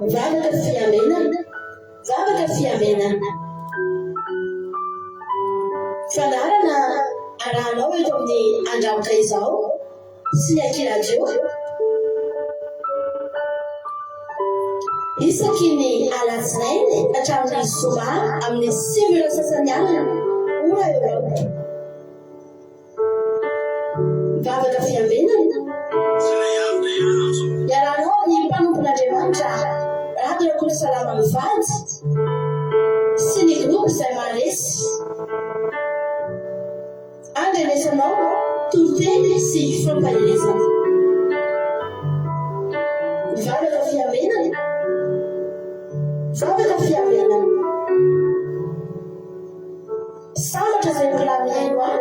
Vavaka fiambenana, vavaka fiambenana. Fandaharana arahanao eto amin'ny Andramoka Izao sy ny Aky Radio. Isaky ny alatsinainy hatramin'ny zoma amin'ny 9 ora sasany alina, ora Eoropa. Vavaka fiambenana. Iarahanao amin'ny mpanompon'Andriamanitra Rado Rakotosalama mivady sy ny groupe izay maharesy. Andrenesanao toriteny sy fampaherezana. Vavaka fiambenana. Vavaka fiambenana. Sambatra izay mbola mihaino ahy,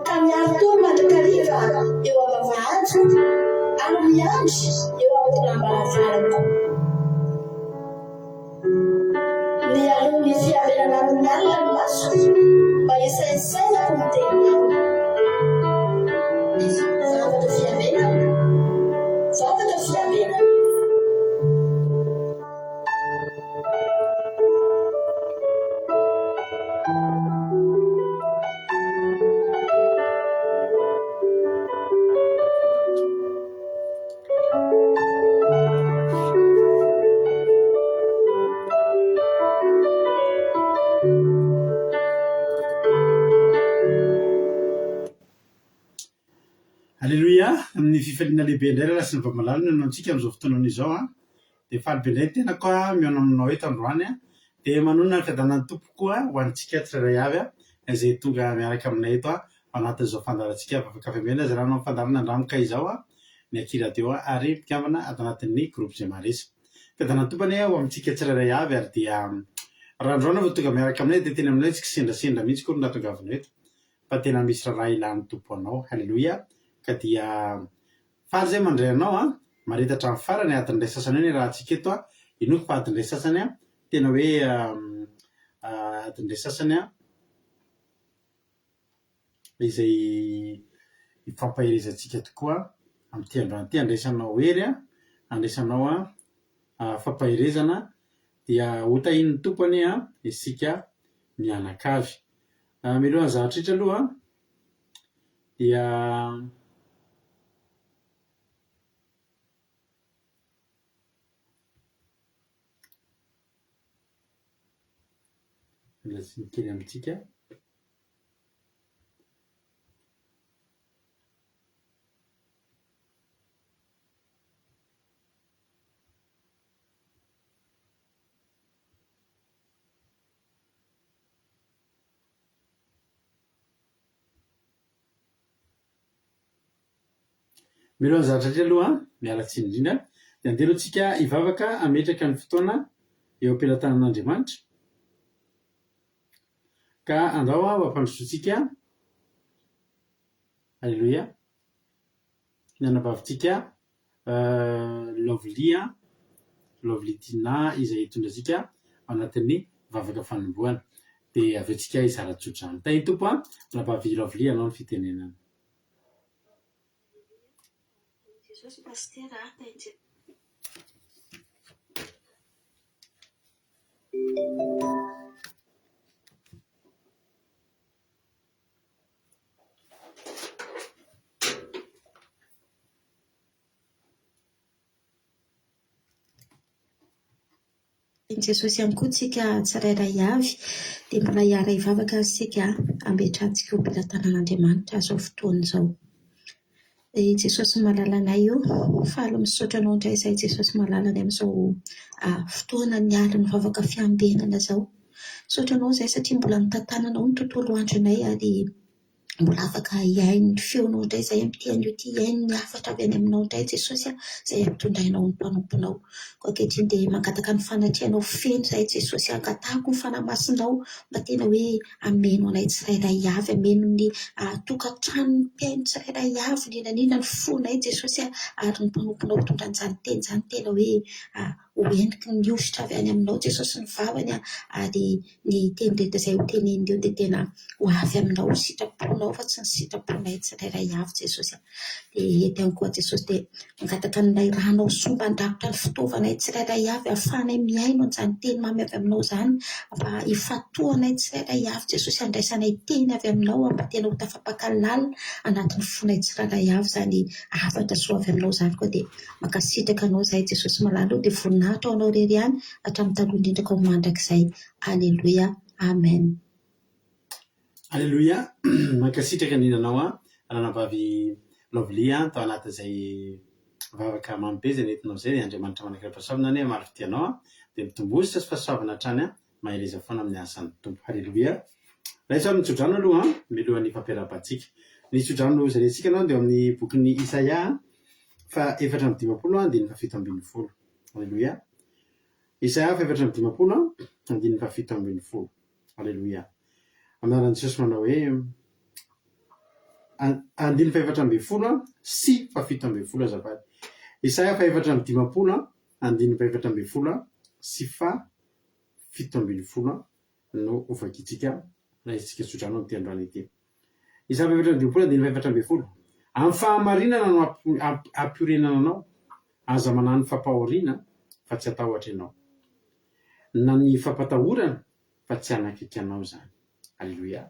ka miari-tory mandrakariva eo am-bavahadiko, ary miandry eo am-tolam-baravarako. Mialoha ny fiarenana amin'ny alina ny masoko, mba hisaintsainako ny teninao. Vavaka fiarenana, vavaka fiarenana. Aleloia! Amin'ny fifaliana lehibe indray rahalahy sy ny vavy-malala no antsika amin'izao fotoana izao an! Dia faly be indray ny tenako an, mihaona aminao eto androany an! Dia manonona ny fiadanan'ny Tompo koa ho antsika tsirairay avy an, izay tonga miaraka aminay eto an, ao anatin'izao fandaharantsika Vavaka Fiambenana izay raha manao fandaharana Andramoka izao an, ny Aky Radio an, ary mpikambana ato anatin'ny Groupe Zemaris. Fiadanan'ny Tompo anie ho amintsika tsirairay avy ary dia raha androany vao tonga miaraka aminay dia tena aminay tsy kisendrasendra mihitsy akory no nahatongavanao eto. fa tena misy raharaha ilan'ny Tompo anao. Haleloia! Ka dia faly zay mandray anao an! Mahareta hatramin'ny farany, adiny iray sasany eo ny iarahantsika eto an! Inoako fa adiny iray sasany an! Tena hoe adiny iray sasany an! Izay ifampaherezantsika tokoa amin'ity androany ity, andraisanao hery an, andraisanao fampaherezana, dia hotahian'ny Tompo anie an isika mianakavy. Mialohan'ny zavatra rehetra aloha dia mila tsiny kely amintsika. Mialohan'ny zavatra rehetra aloha, miala tsiny indrindra, dia andeha aloha tsika hivavaka hametraka ny fotoana eo am-pelatanan'Andriamanitra. Ka andao aho hampandrosoantsika, Aleloia, ny anabavintsika Lovely an, Lovely Tina izay hitondra antsika ao anatin'ny vavaka fanombohana. Dia avy eo tsika hizara tsodrano. Tahin'ny Tompo an, Ranabavy Lovely anao ny fitenenana. Jesosy Pasitera a, tahin'i Jesosy. Tahin'i Jesosy ihany koa tsika tsirairay avy dia mbola hiara-hivavaka isika hametrahantsika eo am-pelatanan'Andriamanitra izao fotoana izao. Ry Jesosy malalanay o, faly misaotra Anao indray izahay Jesosy malalanay amin'izao fotoana ny alin'ny vavaka fiambenana izao. Misaotra Anao izahay satria mbola nitantananao ny tontolo andronay ary mbola afaka hihaino ny feonao indray izahay amin'ity anio ity, hihaino ny hafatra avy any aminao indray Jesosy a, izay ampitondrainao ny mpanomponao. Koa ankehitriny dia mangataka ny fanatrehanao feno izahay Jesosy, angatahako ny Fanahy Masinao mba tena hoe hameno anay tsirairay avy, hameno ny tokantranon'ny mpihaino tsirairay avy, n'inona n'inona ny fonay Jesosy a, ary ny mpanomponao hitondra an'izany teny izany tena hoe. Ho heniky ny hosotra avy any aminao Jesosy ny vavany ary ny teny rehetra izay ho teneniny eo dia tena ho avy aminao ny sitraponao fa tsy ny sitraponay tsirairay avy Jesosy a. Dia eto ihany koa Jesosy dia mangataka an'ilay ranao soa mba handrakotra ny fitaovanay tsirairay avy ahafahanay mihaino an'izany teny mamy avy aminao izany mba hifantohanay tsirairay avy Jesosy handraisanay teny avy aminao mba tena ho tafapaka lalina anatin'ny fonay tsirairay avy izany hafatra soa avy aminao izany koa dia Mankasitraka anao izahay Jesosy malala o dia voninahitra ho anao irery ihany hatramin'ny taloha indrindra ka ho mandrakizay Aleloia Amen. Aleloia mankasitraka indrindra anao an ranabavy Lovely an tao anatin'izay vavaka mamy be izay nentinao izay dia Andriamanitra manankarim-pahasoavana anie hamaly fitia anao an dia mitomboa sy fahasoavana hatrany an mahereza foana amin'ny asan'ny Tompo. Haleloia. Raiso ary ny tsodrano aloha an, mialohan'ny fampiarahabantsika. Ny tsodrano izay rentsika aloha dia ao amin'ny bokin'ny Isaia faha 54 andininy faha 17. Haleloia. Isaia faha 54 andininy faha 17. Haleloia. Amin'ny anaran'i Jesosy manao hoe andininy faha 14 sy faha 17 azafady. Isaia faha 54 andininy faha 14 sy faha 17 no ho vakintsika raisintsika tsodrano amin'ity androany ity. Isa 54 andininy faha-14, Amin'ny fahamarinana no hampiorenana anao, aza manahy ny fampahoriana fa tsy hatahotra ianao, na ny fampatahorana fa tsy hanakaiky anao izany. Aleloia.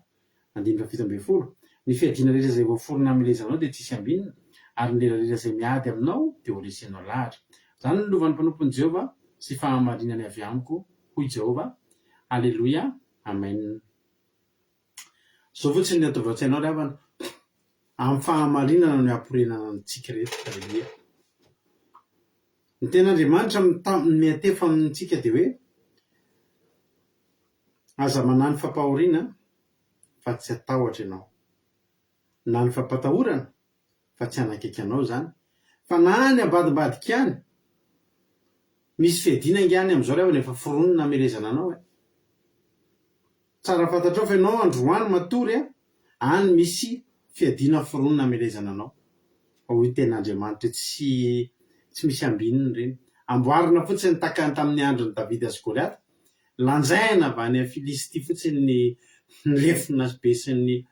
Andininy fahafito ambin'ny folo, Ny fiadiana rehetra izay voaforona hamelezana anao dia tsy hisy ambinina, ary ny lela rehetra izay miady aminao dia horesenao lahatra. Izany no lovan'ny mpanompon'i Jehovah sy fahamarinany avy amiko, hoy Jehovah. Aleloia. Amen. Izao fotsiny ny ataovy ao an-tsainao ry havana, amin'ny fahamarinana no hiaporenana antsika rehetra. Aleloia. Ny tenin'Andriamanitra miantefa amintsika dia hoe, Aza manahy ny fampahoriana fa tsy hatahotra ianao, na ny fampatahorana fa tsy hanakaiky anao izany, fa na any ambadimbadika any, misy fiadiana ange any amin'izao ry havana efa foronina hamelezana anao e! Tsara fantatrao fa ianao androany matory a, any misy fiadiana foronina hamelezana anao. Fa hoy tenin'Andriamanitra hoe tsy tsy misy ambininy ireny. Amboarina fotsiny tahaka ny tamin'ny andron'i Davida sy Goliata, Lanjaina avy any Filistia fotsiny ny lefona be sy ny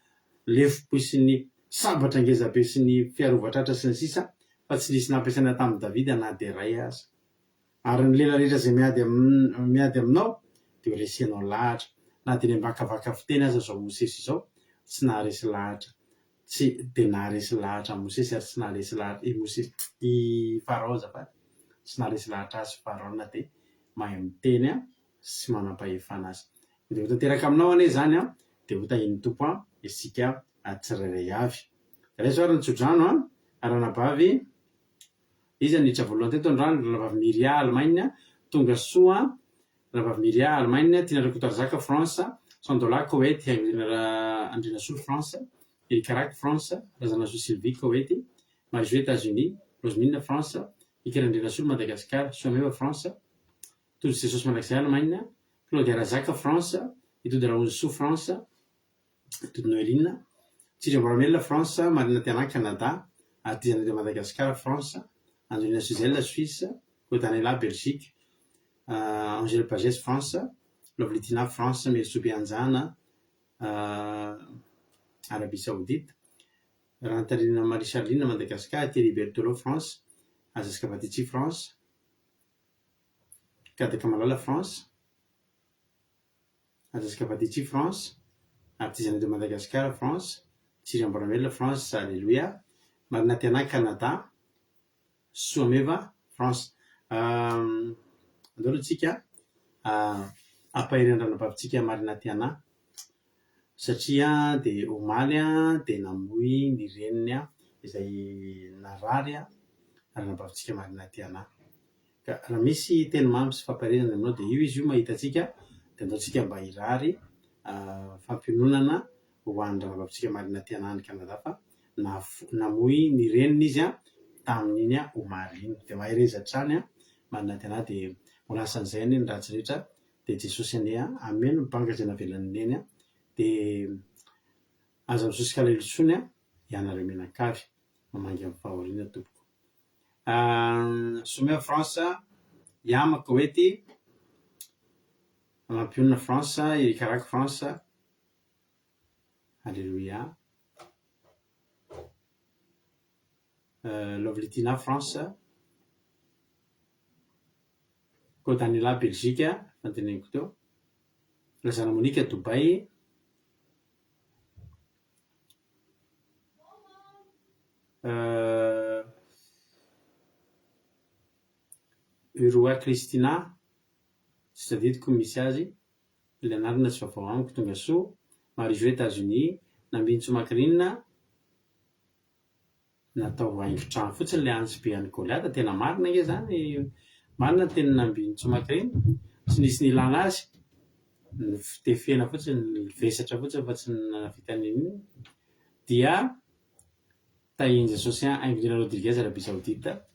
lefom-pohy sy ny sabatra ngezabe sy ny fiarovan-tratra sy ny sisa fa tsy nisy nampiasaina tamin'i Davida na dia iray aza. Ary ny lela rehetra izay miady miady aminao dia ho resenao lahatra. Na dia niambakavaka fiteny aza izao Mosesy izao, tsy naharesy lahatra tsy dia naharesy lahatra an'i Mosesy ary tsy naharesy lahatra i Mosesy i Farao azafady, tsy naharesy lahatra azy Farao na dia mahay miteny sy manam-pahefana aza. Dia ho tanteraka aminao anie izany an, dia ho tahian'ny Tompo an isika tsirairay avy. Raiso ary ny tsodrano an, ranabavy, iza niditra voalohany teto androany, ranabavy Myria, Allemagne, tonga soa an, ranabavy Myria, Allemagne, Tiana Rakotoarizaka, France, Sandola, Koety, Haingo Andrianasolo, France, Eric Rack, France, Razanasoa Sylvie, Koety, Marie-Jo, Etats-Unis, Rosemine, France, Ikera Andrianasolo, Madagascar, Soameva, France, Tojo Jesosy Mandrakizay, Allemagne, Claudia Razaka, France, Itody Rahozosoa, France, Tody Noeline, Tsiry Amboaramelona, France, Marina Tiana, Canada, Artisanat de Madagascar, France, Angelina Suzel, Suisse, Claude Anela, Belgique, Angèle Pagès, France, Lovely Tina, France, Merisoa Beanjana, Arabie Saoudite, Rantarina Marie Charline, Madagascar, Thierry Berthelot, France, Aziz Kavatici, France, Kadaka Malala, France, Aziz Kavatici, France, Artisanat de Madagascar, France, Tsiry Amboaramelona, France, Aleloia, Marina Tiana, Canada, Soameva, France. Andao aloha tsika hampahery ny ranabavintsika Marina Tiana satria dia omaly dia namoy ny reniny izay narary ranabavintsika Marina Tiana. Ka raha misy teny mamy sy fampaherezana aminao dia io izy io mahita antsika dia andao tsika mba hirary fampiononana ho an'ny rahavavintsika Marina Tiana any Canada fa namoy ny reniny izy tamin'iny omaly iny. Dia mahereza hatrany Marina Tiana dia ho lasan'izay anie ny ratsy rehetra dia Jesosy anie hameno ny banga izay navelan'i Neny dia aza misosoka alahelo intsony ianareo mianakavy mamangy amin'ny fahoriana tompoko. Sommet France. Yama, Koety, Mampionona, France, Eric Rack, France. Alléluia. Lovely Tina, France. Kodanila, Belgique, efa noteneniko teo. Lazana Monica, Dubaï. Urua Christina, tsy tadidiko ny misy azy, ilay anarana tsy vaovao amiko, tonga soa, Marie Jo Etats-Unis, Nambinintsoa Macrine, natao haingon-trano fotsiny ilay antsy be an'i Goliata, tena marina ange izany, marina ny tenin'i Nambinintsoa Macrine, tsy nisy nilana azy, nifitefena fotsiny, nivesatra fotsiny fa tsy nahavita n'inon'inona, dia Tahian'i Jesosy an, Haingonirina Rodriguez Arabie Saoudite.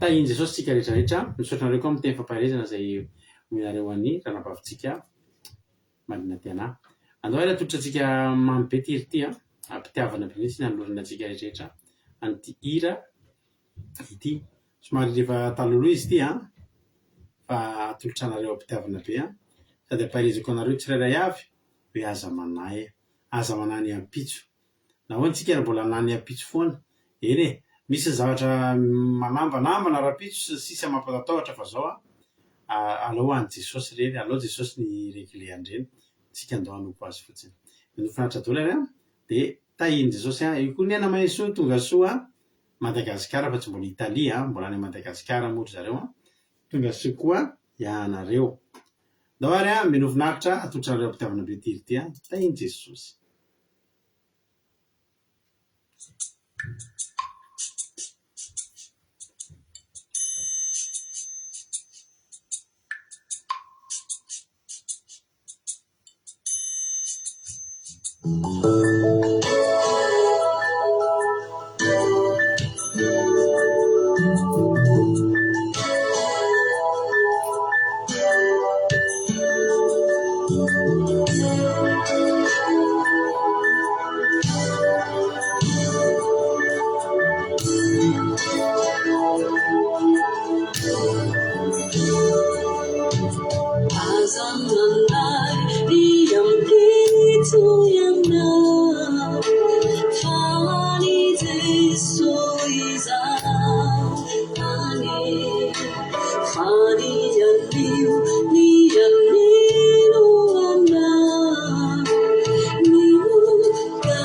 Tahian'i Jesosy tsika rehetra rehetra. Misaotra anareo koa amin'ny teny fampaherezana izay omenareo an'i ranabavintsika Marina Tiana. Andao ary atolotra antsika mamy be ity hira ity an. Am-pitiavana be mihitsy ny anolorana antsika rehetra rehetra an'ity hira ity. Somary efa talohaloha izy ity an, fa atolotra anareo am-pitiavana be an. Sady ampaherezako anareo tsirairay avy hoe aza manahy, aza manahy ny ampitso. Nahoana tsika no mbola nany ampitso foana? Eny e, misy ny zavatra manambanambana rahampitso sy ny sisa mampatatahotra fa zao a, alao any Jesosy ireny, alao Jesosy ny hi-regler an'ireny, tsika ndao hanompo azy fotsiny. Mino finaritra daholo ary an, dia tahian'i Jesosy an, io koa Nena Mahesoa tonga soa Madagasikara fa tsy mbola Italie an, mbola any Madagasikara moa ry zareo an, tonga soa koa ianareo. Ndao ary an, mino finaritra atolotra anareo am-pitiavana be ity ity an, tahian'i Jesosy. Aza manahy ny ampitso ianao, fa an'i Jesoa izany. Fa ny anio, ny anio no anao, Mino ka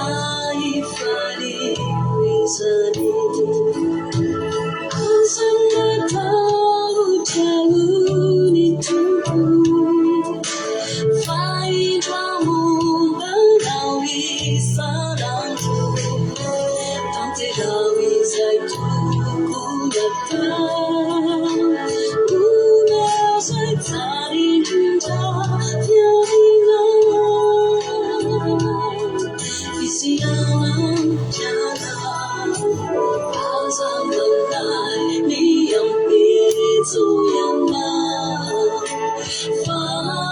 hifaliako izany. Aza matahotra hoy ny Tompo, fa indro momba anao isan'andro. Tanteraho izay tokony hatao, omeo izay tsara indrindra fiainana. Fisianam-pianana, aza manahy ny ampitso ianao, fa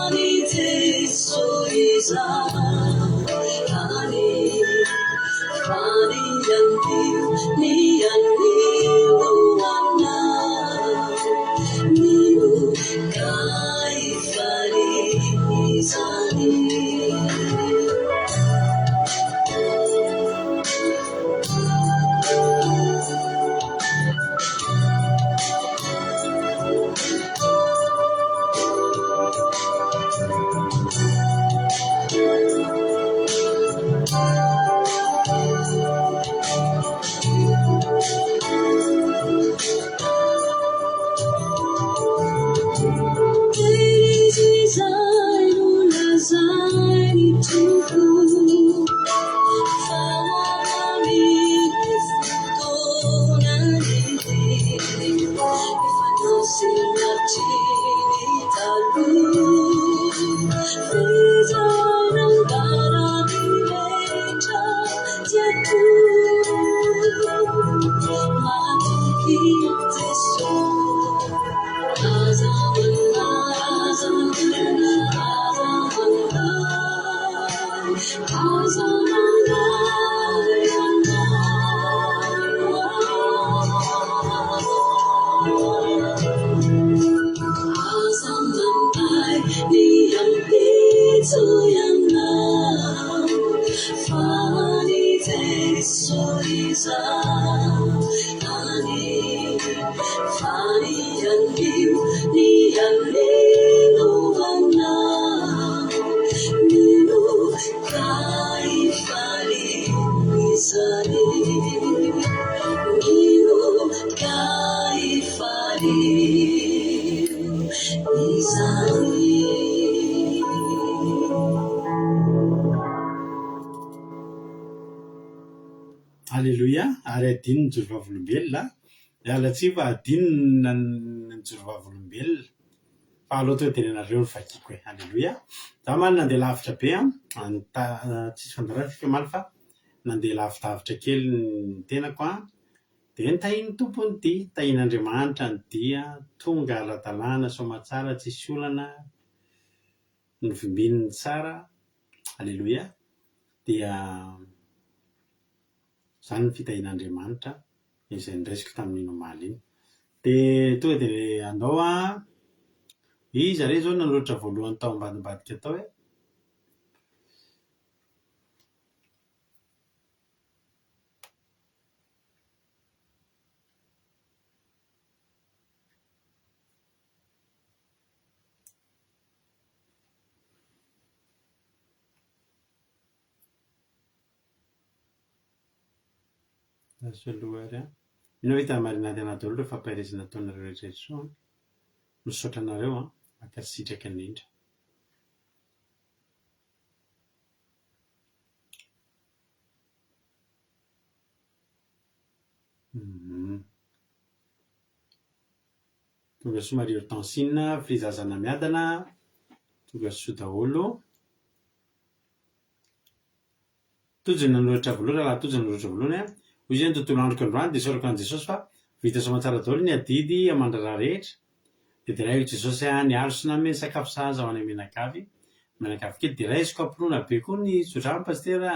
an'i Jesoa izany. Fa ny anio, ny anio no anao, Mino ka hifaly izany. Izy izay no lazain'ny Tompo fa ho avy amin'ny fotoanany. Efa nasehony hatry ny taloha. F'izay nambarany rehetra dia to. Mahatoky Jesoa. Aza manahy, aza manahy, aza manahy. Aza manahy ianao. anio, ny anio anao. Mino ka hifaly izany. Mino ka hifaly izany. Aleloia, ary adino ny joro vavolombelona a! Miala tsiny fa adino ny joro vavolombelona fa aleo tonga dia ny anareo no vakiko e! Aleloia! Za omaly nandeha lavitra be an, tsisy fandaharana isika omaly fa nandeha lavidavitra kely ny tenako an, dia nitahian'ny Tompo ny dia, nitahian'Andriamanitra ny dia, tonga ara-dalàna soamatsara tsisy olana, novimbininy tsara, Aleloia! Dia izany ny fitahian'Andriamanitra izay noraisiko tamin'iny omaly iny. Dia tonga dia andao an, iza re izao no nanoratra voalohany tao ambadimbadika tao e? Lasa aloha ary an. Mino aho hita marinady anah daholo ireo fampaherezana ataonareo rehetra ireo an. Misaotra anareo an. Mankasitraka indrindra. Tonga soa Marie Hortensine, Frizazana miadana, tonga soa daholo. Tojo ny nanoratra voalohany, rahalahy Tojo nanoratra voalohany an. Hoy izy hoe ny tontolo androko androany dia isaorako an'i Jesosy fa vita soamantsara daholo ny adidy aman-draharaha rehetra. Dia deraiko Jesosy aho niaro sy nanome ny sakafo sahaza ho anay mianakavy, mianakavy kely. Dia raisiko am-pinoana be koa ny tsodrano Pasitera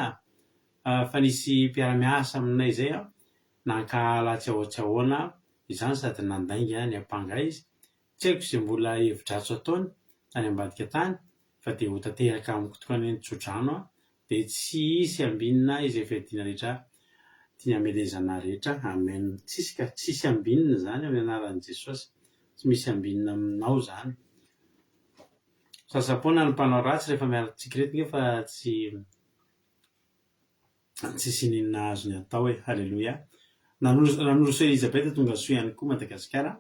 a, fa nisy mpiara-miasa aminay izay an, nankahala tsy ahoa tsy ahoana izany sady nandainga niampanga izy. Tsy haiko izay mbola hevi-dratsy ataony tany ambadika tany fa dia ho tanteraka amiko tokoa anie ny tsodrano a, dia tsy hisy ambinina izay fiadiana rehetra tiany hamelezana rehetra, amen, tsisy ka, tsisy ambinina izany amin'ny anaran'i Jesosy, tsy misy ambinina aminao izany, sasa-poana ny mpanao ratsy rehefa miala tsikirety nge fa tsy tsisy ininona azony atao e, haleloia, Ranorosoa Elizabeth tonga soa ihany koa Madagasikara.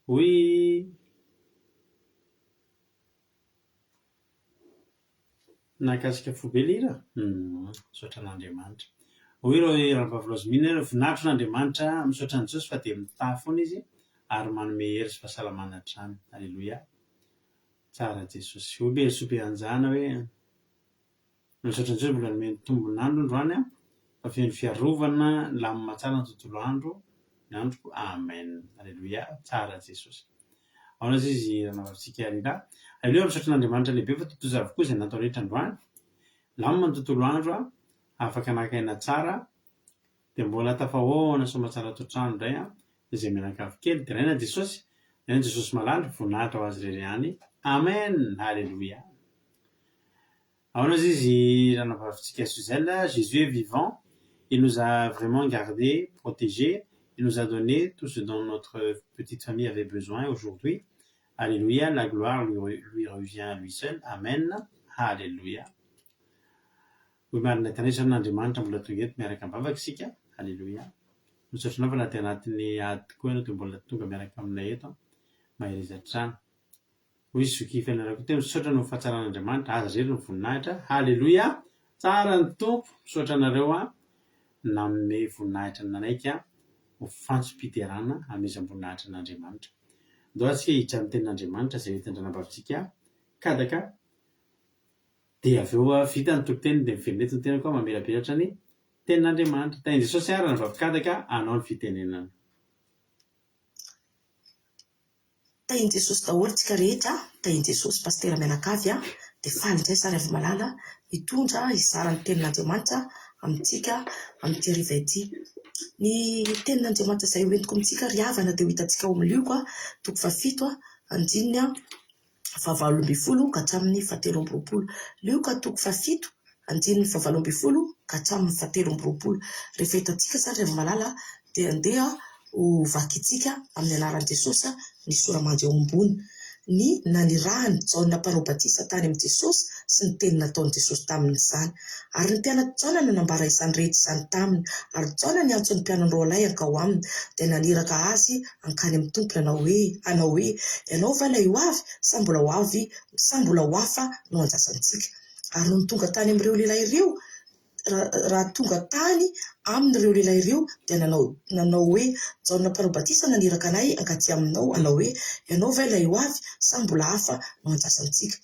Hoy Nahakasika fo be ilay hira? Misaotra an'Andriamanitra. Hoy ireo rahavavy Rosemine hoe, Voninahitro an'Andriamanitra, misaotra an'i Jesosy fa dia mitahy foana Izy ary manome hery sy fahasalamana hatrany. Aleloia. Tsara Jesosy. Hoy Berisoa Beanjana hoe, Misaotra an'i Jesosy mbola nomeny tombon'andro androany aho fa feno fiarovana nilamina tsara ny tontolo andro ny androko Amen Aleloia tsara Jesosy Ahoana aza izy ranabavintsika Rina Aleloia misaotra an'Andriamanitra lehibe fa tontosa avokoa izay natao rehetra androany Milamina ny tontolo andro aho afaka naka aina tsara dia mbola tafahoana soamatsara ato an-trano indray aho izay mianakavy kely deraina Jesosy deraina Jesosy malala voninahitra ho azy irery ihany Amen Aleloia Ahoana ozy izy ranabavintsika Suzelle, Jésus est vivant, il nous a vraiment gardé, protégé, il nous a donné tout ce dont notre petite famille avait besoin aujourd'hui. Alléluia, la gloire lui, lui revient à lui seul. Amen. Alléluia. Hoy marina tena izy Andriamanitra mbola tonga eto miaraka am-bavaka isika. Alléluia. Misaotra anao fa na dia anatin'ny ady tokoa ianao dia mbola tonga miaraka aminay eto. Mahereza hatrany. Hoy Zoky Fianarantsoa, Misaotra noho ny fahatsaran'Andriamanitra, azy irery ny voninahitra, Haleloia! Tsara ny Tompo, misaotra anareo aho nanome voninahitra nanaiky ho fantsom-piderana hanomezam-boninahitra an'Andriamanitra. Ndao antsika hiditra amin'ny tenin'Andriamanitra izay hoentin-dRanabavintsika Kadaka, dia avy eo vita ny toriteny dia miverina eto ny tenako mamelabelatra ny tenin'Andriamanitra. Tahin'i Jesosy aho Ranabavy Kadaka hanao ny fitenenana. Tahin'i Jesosy daholo tsika rehetra, tahin'i Jesosy Pasitera mianakavy a, dia faly indray za ry Havomalala hitondra hizara ny tenin'Andriamanitra amintsika amin'ity hariva ity. Ny tenin'Andriamanitra izay hoentiko amintsika ry havana dia ho hitantsika ao amin'ny Lioka toko fahafito andininy fahavalo ambin'ny folo ka hatramin'ny fahatelo amby roapolo. Lioka toko fahafito. Andininy fahavalo ambin'ny folo ka hatramin'ny fahatelo amby roapolo. Rehefa hitantsika izany ry hava-malala dia andeha ho vakintsika amin'ny anaran'i Jesosy ny sora-mandry eo ambony. Ny nanirahan'i Jaona Mpanao Batisa tany amin'i Jesosy sy ny teny nataon'i Jesosy tamin'izany. Ary ny mpianatr'i Jaona nanambara izany rehetra izany taminy. Ary Jaona niantso ny mpianany roalahy hankao aminy, dia naniraka azy hankany amin'ny Tompo nanao hoe, hanao hoe, Ianao va ilay ho avy, sa mbola ho avy, sa mbola ho hafa no andrasantsika? Ary nony tonga tany amin'ireo lehilahy ireo, raha tonga tany aminy ireo lehilahy ireo, dia nanao, nanao hoe, Jaona Mpanao Batisa naniraka anay hankaty aminao, hanao hoe, Ianao va ilay ho avy, sa mbola hafa no andrasantsika?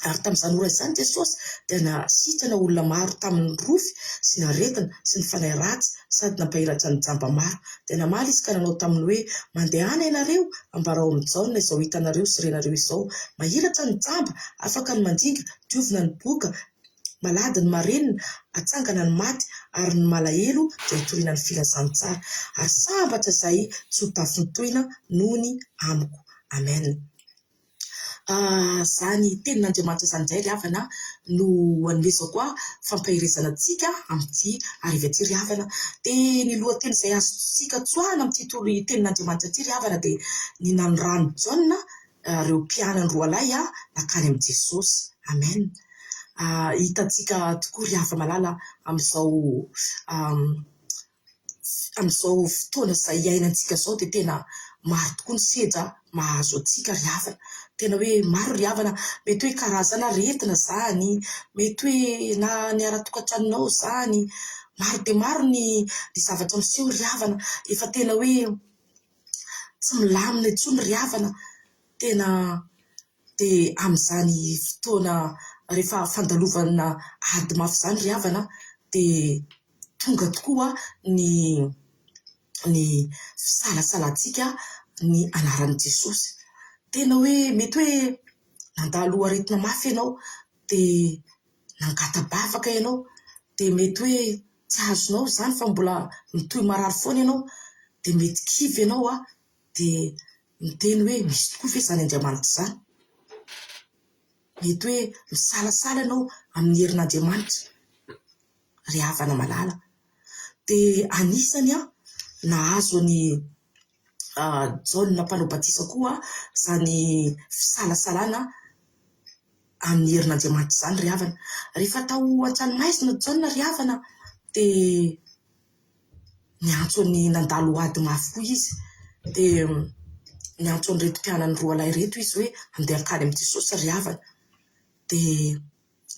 Ary tamin'izany ora izany Jesosy dia nahasitrana olona maro tamin'ny rofy sy ny aretina sy ny fanahy ratsy sady nampahiratra ny jamba maro. Dia namaly Izy ka nanao taminy hoe, Mandehana ianareo, ambarao amin'i Jaona izao hitanareo sy renareo izao, mahiratra ny jamba, afaka ny mandringa, diovina ny boka, malady ny marenina, atsangana ny maty, ary ny malahelo dia hitoriana ny filazantsara. Ary sambatra izay tsy ho tafintohina noho ny amiko. Amen. Izany tenin'Andriamanitra izany indray ry havana no anomezako ahy fampaherezana antsika amin'ity hariva ity ry havana. Dia ny lohateny izay azontsika tsoahina amin'ity tenin'Andriamanitra ity ry havana dia ny nanoran'i Jaona ireo mpianany roalahy nankany amin'i Jesosy. Amen. Hitantsika tokoa ry hava-malala amin'izao Amin'izao fotoana izay iainantsika izao dia tena maro tokoa ny sedra mahazo antsika ry havana. Tena hoe maro ry havana, mety hoe karazana aretina izany, mety hoe na ny ara-tokantranonao izany, maro dia maro ny zavatra miseho ry havana, efa tena hoe tsy milamina intsony ry havana, tena Dia amin'izany fotoana rehefa fandalovana ady mafy izany ry havana dia tonga tokoa ny ny fisalasalantsika ny anaran'i Jesosy. Tena hoe mety hoe nandalo aretina mafy ianao dia nangata-bavaka ianao dia mety hoe tsy azonao izany fa mbola mitohy marary foana ianao dia mety kivy ianao dia miteny hoe misy tokoa ve izany Andriamanitra izany? Mety hoe misalasala ianao amin'ny herin'Andriamanitra ry havana malala. Dia anisany nahazo an'i Jaona mpanao batisa koa izany fisalasalana amin'ny herin'Andriamanitra izany ry havana. Rehefa tao an-tranomaizina Jaona ry havana dia niantso an'i nandalo ady mafy koa izy dia niantso an'ireto mpianany roalahy ireto izy hoe andeha hankany amin'i Jesosy ry havana. Dia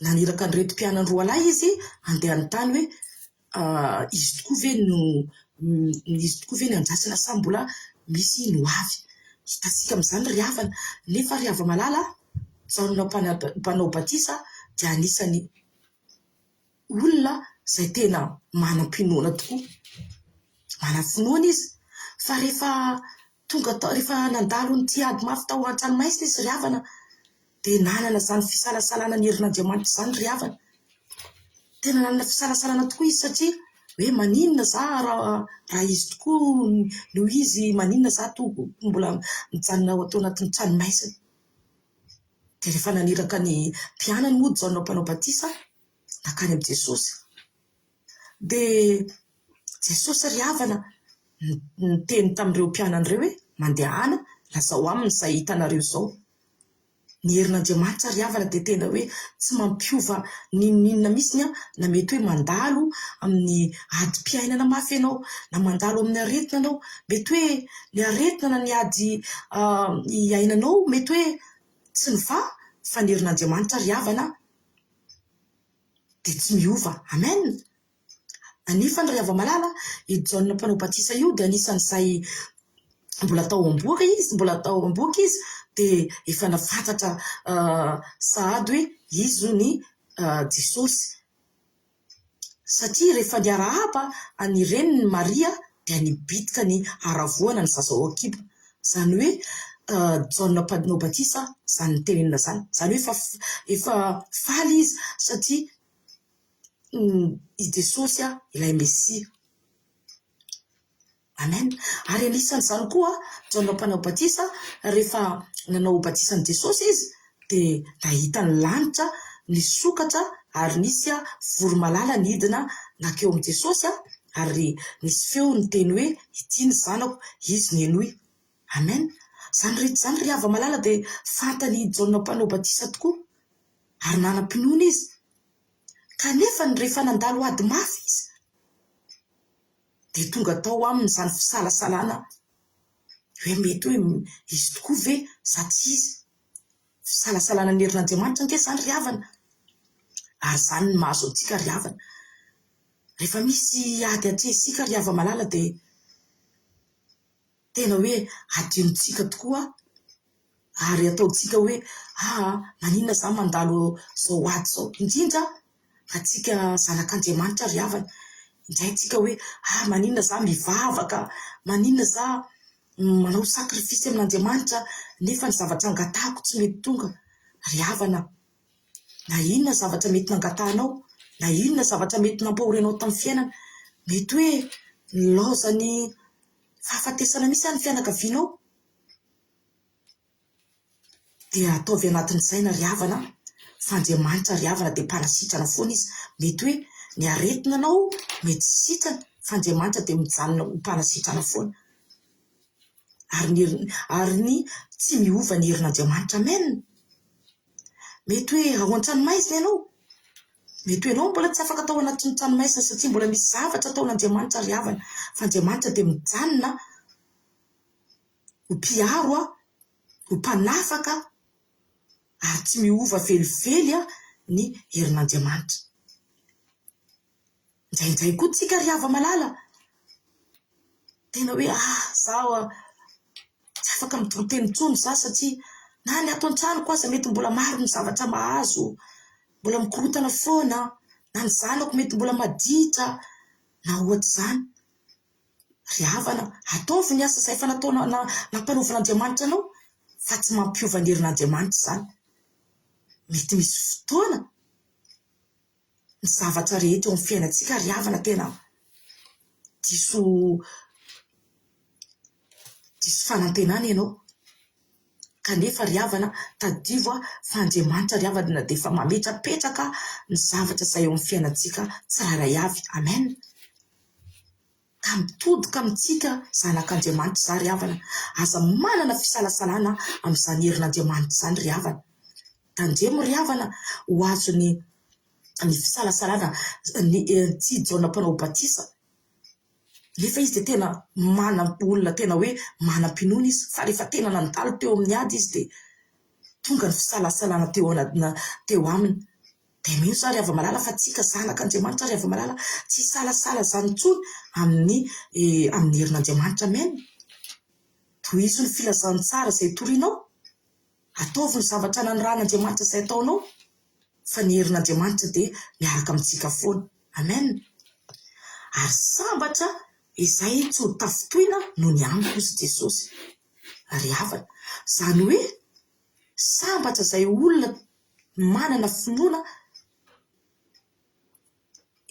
naniraka an'ireto mpianany roalahy izy handeha hanontany hoe izy tokoa ve no izy tokoa ve no andrasana sa mbola misy ny ho avy. Hitantsika amin'izany ry havana. Nefa ry hava-malala, Jaona mpanao batisa dia anisan'ny olona izay tena manam-pinoana tokoa. Manam-pinoana izy fa rehefa tonga tao, rehefa nandalo an'ity ady mafy tao an-tranomaizina izy ry havana dia nanana izany fisalasalana ny herin'Andriamanitra izany ry havana. Tena nanana fisalasalana tokoa izy satria hoe maninona za raha raha izy tokoa no izy, maninona za to mbola mijanona ao ato anatin'ny tranomaizina. Dia rehefa naniraka ny mpianany moa Jaona Mpanao Batisa nankany amin'i Jesosy, dia Jesosy ry havana niteny tamin'ireo mpianany ireo hoe, Mandehana, lazao aminy izay hitanareo izao. Ny herin'Andriamanitra ry havana dia tena hoe tsy mampiova n'inon'inona mihitsy na mety hoe mandalo amin'ny adim-piainana mafy ianao, na mandalo amin'ny aretina ianao, mety hoe ny aretina na ny ady iainanao mety hoe tsy mivaha fa ny herin'Andriamanitra ry havana dia tsy miova. Amen! Anefa ry hava-malala, i Jaona Mpanao Batisa io dia anisan'izay mbola tao am-bohoka izy, mbola tao am-bohoka izy dia efa nahafantatra sahady hoe izy ny Jesosy. Satria rehefa niarahaba an'ny reniny Maria dia nibitika ny haravoana ny zaza ao an-kibo. Izany hoe Jaona Mpanao Batisa izany nitenenina izany. Izany hoe efa efa faly izy satria i Jesosy ilay Mesia. Amen. Ary anisan'izany koa Jaona Mpanao Batisa, rehefa nanao batisa an'i Jesosy izy dia nahita ny lanitra nisokatra Ary nisy voromailala nidina nankeo amin'i Jesosy ary nisy feo niteny hoe, Ity ny Zanako, Izy no henoy. Amen. Izany rehetra izany ry hava-malala dia fantan'i Jaona Mpanao Batisa tokoa. Ary nanam-pinoana izy. Kanefa rehefa nandalo ady mafy izy dia tonga tao aminy izany fisalasalana hoe mety hoe izy tokoa ve sa tsy izy. Fisalasalana ny herin'Andriamanitra ange izany ry havana. Ary izany no mahazo antsika ry havana. Rehefa misy ady atrehintsika ry hava-malala dia tena hoe adinontsika tokoa ary ataontsika hoe aa maninona za mandalo izao ady izao. Indrindra antsika zanak'Andriamanitra ry havana. Indray tsika hoe ah maninona za mivavaka, maninona za manao sacrifice amin'Andriamanitra nefa ny zavatra angatahako tsy mety tonga. Ry havana, na inona zavatra mety nangatahanao, na inona zavatra mety nampahorianao tamin'ny fiainana, mety hoe nilaozan'ny fahafatesana mihitsy aza ny fianakavianao, Dia ataovy anatin'ny saina ry havana fa Andriamanitra ry havana dia mpanasitrana foana Izy. Mety hoe ny aretina anao mety tsy sitrana fa Andriamanitra dia mijanona ho mpanasitrana foana. Ary ny heriny, ary ny tsy miova ny herin'Andriamanitra. Amen! Mety hoe ao an-tranomaizina ianao. Mety hoe ianao mbola tsy afaka tao anatin'ny tranomaizina satria mbola misy zavatra ataon'Andriamanitra ry havana. Fa Andriamanitra dia mijanona ho mpiaro, ho mpanafaka ary tsy miova velively ny herin'Andriamanitra. Indraindray koa tsika ry hava-malala, tena hoe ah zaho tsy afaka mitory teny intsony za satria na ny ato an-tranoko aza mety mbola maro ny zavatra mahazo, mbola mikorontana foana, na ny zanako mety mbola maditra na ohatr'izany. Ry havana, ataovy ny asa izay efa nataona nampanaovin'Andriamanitra anao, fa tsy mampiova ny herin'Andriamanitra izany. Mety misy fotoana ny zavatra rehetra eo amin'ny fiainantsika ry havana tena diso diso fanantenana ianao. Kanefa ry havana, tadidio fa Andriamanitra ry havana dia efa mametrapetraka ny zavatra izay eo amin'ny fiainantsika tsirairay avy. Amen. Ka mitodika amintsika zanak'Andriamanitra izaho ry havana, aza manana fisalasalana amin'izany herin'Andriamanitra izany ry havana. Tandremo ry havana ho azon'ny ny fisalasalana ny tsy Jaona mpanao batisa nefa izy dia tena manam olona tena hoe manam-pinoana izy fa rehefa tena nandalo teo amin'ny ady izy dia tonga ny fisalasalana teo teo aminy. Dia mino za ry hava-malala fa tsika zanak'Andriamanitra ry hava-malala tsy hisalasala izany intsony amin'ny amin'ny herin'Andriamanitra amen. Tohizo ny filazantsara izay torinao, ataovy ny zavatra nanirahan'Andriamanitra izay ataonao fa ny herin'Andriamanitra dia miaraka amintsika foana. Amen. Ary sambatra izay tsy ho tafintohina noho ny amiko hozy Jesosy. Ry havana, izany hoe sambatra izay olona manana finoana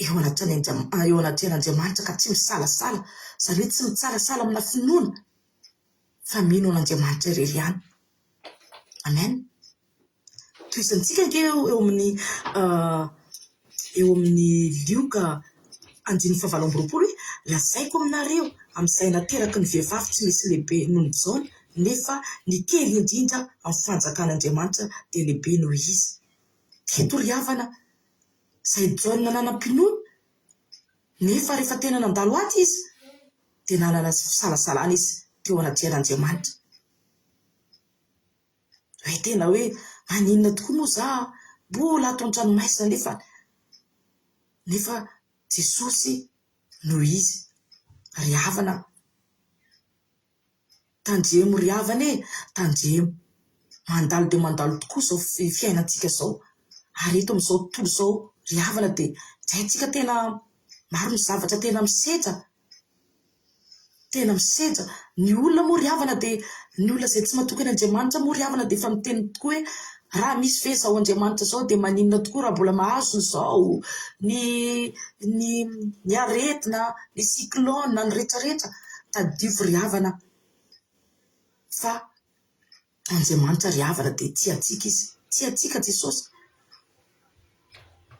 eo eo anatrehan'Andriamanitra ka tsy misalasala, izany hoe tsy mitsalasala amina finoana fa mino an'Andriamanitra irery ihany. Amen. Tohizantsika ange eo amin'ny eo amin'ny Lioka andininy fahavalo amby 20 hoe lazaiko aminareo amin'izay nateraky ny vehivavy tsy misy lehibe noho ny Jaona nefa ny kely indrindra amin'ny fanjakan'Andriamanitra dia lehibe noho izy. Teto ry havana izay Jaona nanam-pinoana nefa rehefa tena nandalo ady izy dia nanana fisalasalana izy teo anatrehan'Andriamanitra. Hoe tena hoe maninona tokoa moa za mbola ato an-tranomaizina nefa nefa Jesosy no izy. Ry havana, tandremo ry havana e, tandremo. Mandalo dia mandalo tokoa izao fiainantsika izao. Ary eto amin'izao tontolo izao ry havana dia tsy haintsika tena maro ny zavatra tena misedra. Tena misedra. Ny olona moa ry havana dia, ny olona izay tsy matoky an'Andriamanitra moa ry havana dia efa miteny tokoa hoe raha misy ve izao Andriamanitra izao dia maninona tokoa raha mbola mahazo ny izao, ny ny ny aretina, ny cyclone, ny retraretra. Tadidio ry havana fa Andriamanitra ry havana dia tia antsika Izy. Tia antsika Jesosy.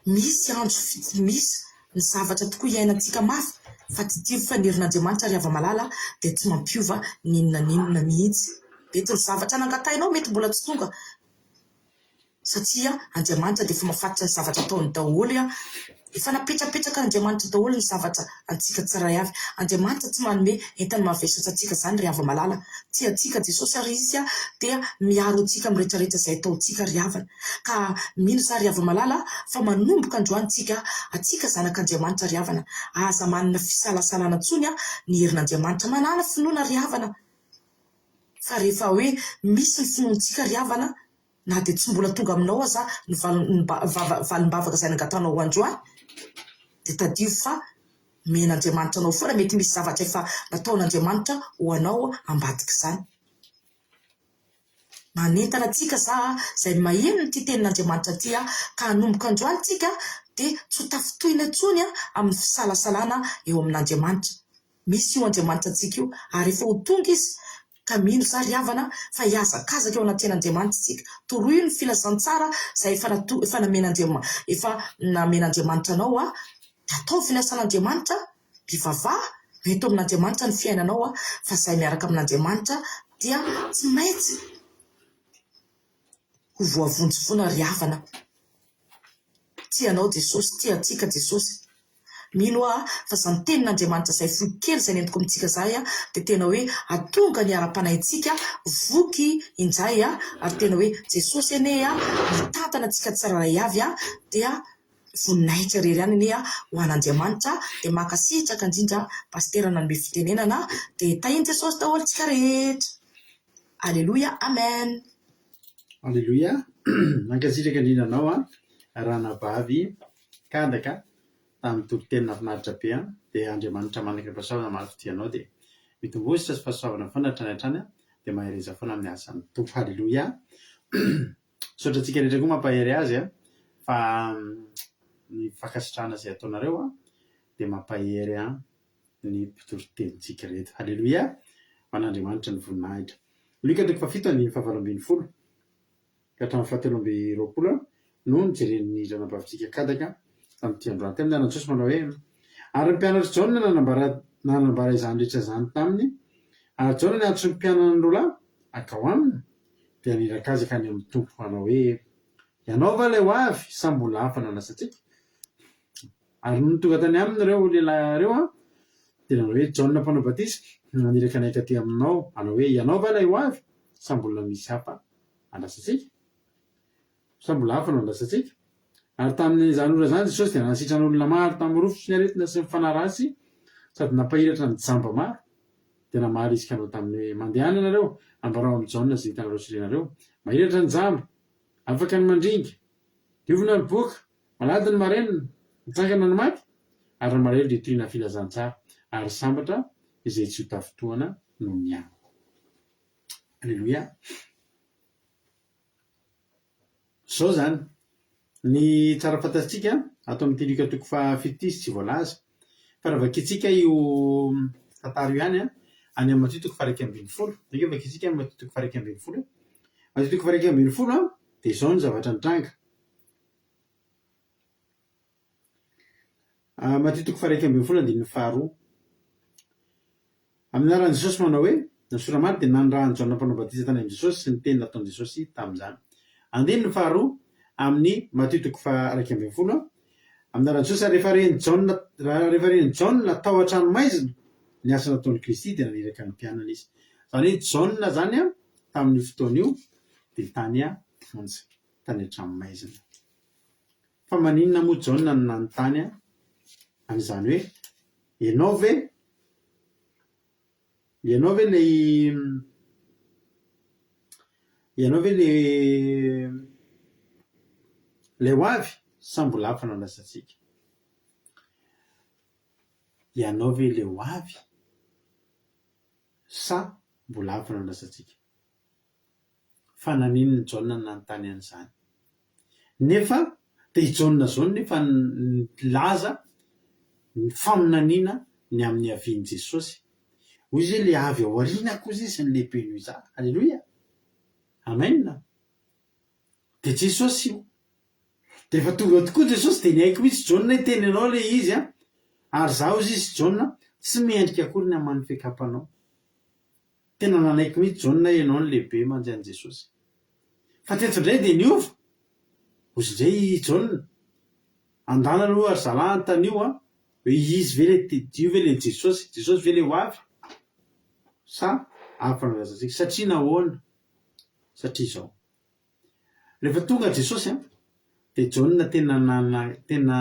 Misy andro misy ny zavatra tokoa iainantsika mafy fa tadidio fa ny herin'Andriamanitra ry hava-malala dia tsy mampiova n'inona n'inona mihitsy. Mety ny zavatra nangatahinao mety mbola tsy tonga satria Andriamanitra dia efa mahafantatra ny zavatra ataony daholo. Efa napetrapetrakan'Andriamanitra daholo ny zavatra antsika tsirairay avy. Andriamanitra tsy manome entana mavesatra antsika izany ry hava-malala. Tia antsika Jesosy ary Izy dia miaro antsika amin'ny rehetrarehetra izay ataontsika ry havana. Ka mino za ry hava-malala fa manomboka androany tsika, antsika zanak'Andriamanitra ry havana, aza manana fisalasalana intsony ny herin'Andriamanitra. Manàna finoana ry havana fa rehefa hoe misy ny finoantsika ry havana, Na dia tsy mbola tonga aminao aza ny valim-bavaka izay nangatahanao androany, dia tadidio fa omen'Andriamanitra anao foana, mety misy zavatra efa nataon'Andriamanitra ho anao ambadik'izany. Manentana antsika za izay maheno ity tenin'Andriamanitra ity ka hanomboka androany tsika dia tsy ho tafintohina intsony amin'ny fisalasalana eo amin'Andriamanitra. Misy io Andriamanitra antsika io ary efa ho tonga Izy ka mino za ry havana fa hihazakazaka eo anatrehan'Andriamanitra isika. Toroy ny filazantsara izay efa nato efa namen'Andriama efa namen'Andriamanitra anao a, dia ataovy ny asan'Andriamanitra, mivavaha, ento amin'Andriamanitra ny fiainanao a, fa izay miaraka amin'Andriamanitra dia tsy maintsy ho voavonjy foana ry havana. Tia anao Jesosy, tia antsika Jesosy. Mino aho fa izany tenin'Andriamanitra izay fohy kely izay nentiko amintsika izay dia tena hoe hahatonga ny ara-panahintsika voky indray ary tena hoe Jesosy anie mitantana antsika tsirairay avy dia voninahitra irery ihany anie ho an'Andriamanitra dia mankasitraka indrindra Pasitera nanome fitenenana dia tahin'i Jesosy daholo tsika rehetra. Aleloia Amen. Aleloia, mankasitraka indrindra anao an, ranabavy Kadaka tamin'ny toriteny nahafinaritra be an, dia Andriamanitra manana fahasoavana maro fitia anao dia mitomboa sy fahasoavana foana hatrany hatrany an, dia mahereza foana amin'ny asan'ny Tompo. Haleloia. Misaotra antsika rehetra koa mampahery azy an, fa ny fankasitrahana izay ataonareo an, dia mampahery an ny mpitoritenintsika rehetra. Haleloia. Ho an'Andriamanitra ny voninahitra. Lioka toko fahafito andininy fahavalo ambinifolo. ka hatramin'ny fahatelo amby roapolo no nojeren'ny ranabavintsika Kadaka tamin'ity androany ity. Amin'ny anaran'i Jesosy manao hoe, Ary ny mpianatr'i Jaona nanambara nanambara izany rehetra izany taminy, ary Jaona niantso ny mpianany roa lahy hankao aminy, dia naniraka azy hankany amin'ny Tompo hanao hoe, Ianao va ilay ho avy, sa mbola hafa no andrasantsika? Ary nony tonga tany aminy ireo lehilahy ireo, dia nanao hoe, Jaona Mpanao Batisa no naniraka anay taty aminao, hanao hoe, Ianao va ilay ho avy, sa mbola misy hafa andrasantsika? Sa mbola hafa no andrasantsika? Ary tamin'izany ora izany Jesosy dia nanasitrana olona maro tamin'ny rofy sy ny aretina sy ny fanahy ratsy, sady nampahiratra ny jamba maro. Dia namaly izy ka nanao taminy hoe, Mandehana ianareo, ambarao amin'i Jaona izay hitanareo sy renareo, mahiratra ny jamba, afaka ny mandringa, diovina ny boka, Malady ny marenina, mitsangana ny maty, ary ny malahelo dia toriana filazantsara, ary sambatra izay tsy ho tafintohana noho ny amiko. Aleloia. Izao izany, ny tsara fantatsika ato amin'ity Lioka toko fahafito ity izy tsy voalaza, fa raha vakintsika io tantara io ihany, any amin'ny Matio toko faha-11, andeha vakintsika ny Matio toko faha-11 e. Matio toko faha-11 dia izao ny zavatra nitranga. Matio toko faha-11 andininy faharoa. Amin'ny anaran'i Jesosy manao hoe, Ny sora-maty dia nanirahan'i Jaona Mpanao Batisa tany amin'i Jesosy sy ny teny nataon'i Jesosy tamin'izany. Andininy faharoa amin'ny Matio toko faha-11, Amin'ny anaran'i Jesosy, ary rehefa ren'i Jaona, rehefa ren'i Jaona tao an-tranomaizina ny asa nataon'i Kristy dia naniraka ny mpianany izy. Izany hoe Jaona izany tamin'io fotoana io dia tany am-ponja. tany an-tranomaizina. Fa maninona moa Jaona no nanontany an'izany hoe, Ianao ve, ianao ve ilay, ianao ve ilay, ilay ho avy sa mbola hafa no andrasantsika? Ianao ve ilay ho avy sa mbola hafa no andrasantsika? Fa naninona i Jaona no nanontany an'izany? Nefa dia i Jaona izao nefa nilaza ny faminaniana ny amin'ny havian'i Jesosy. Hoy izy hoe ilay avy ao aorianako hozy izy no lehibe noho izaho. Aleloia! Amen! Dia Jesosy io. Dia rehefa tonga eo tokoa Jesosy dia niaiky mihitsy Jaona hoe tena ianao ilay izy an! Ary izaho hozy izy Jaona tsy mendrika akory ny hamaha ny fiakapanao. Tena nanaiky mihitsy Jaona hoe ianao no lehibe mantsy an'i Jesosy. Fa teto indray dia niova. Hozy indray i Jaona, Andana aloha ry zalahy anontanio an, hoe izy ve ilay io ve ilay Jesosy, Jesosy ve ilay ho avy sa hafa no lazaintsika. Satria nahoana? Satria izao. Rehefa tonga Jesosy an, dia Jaona tena nana tena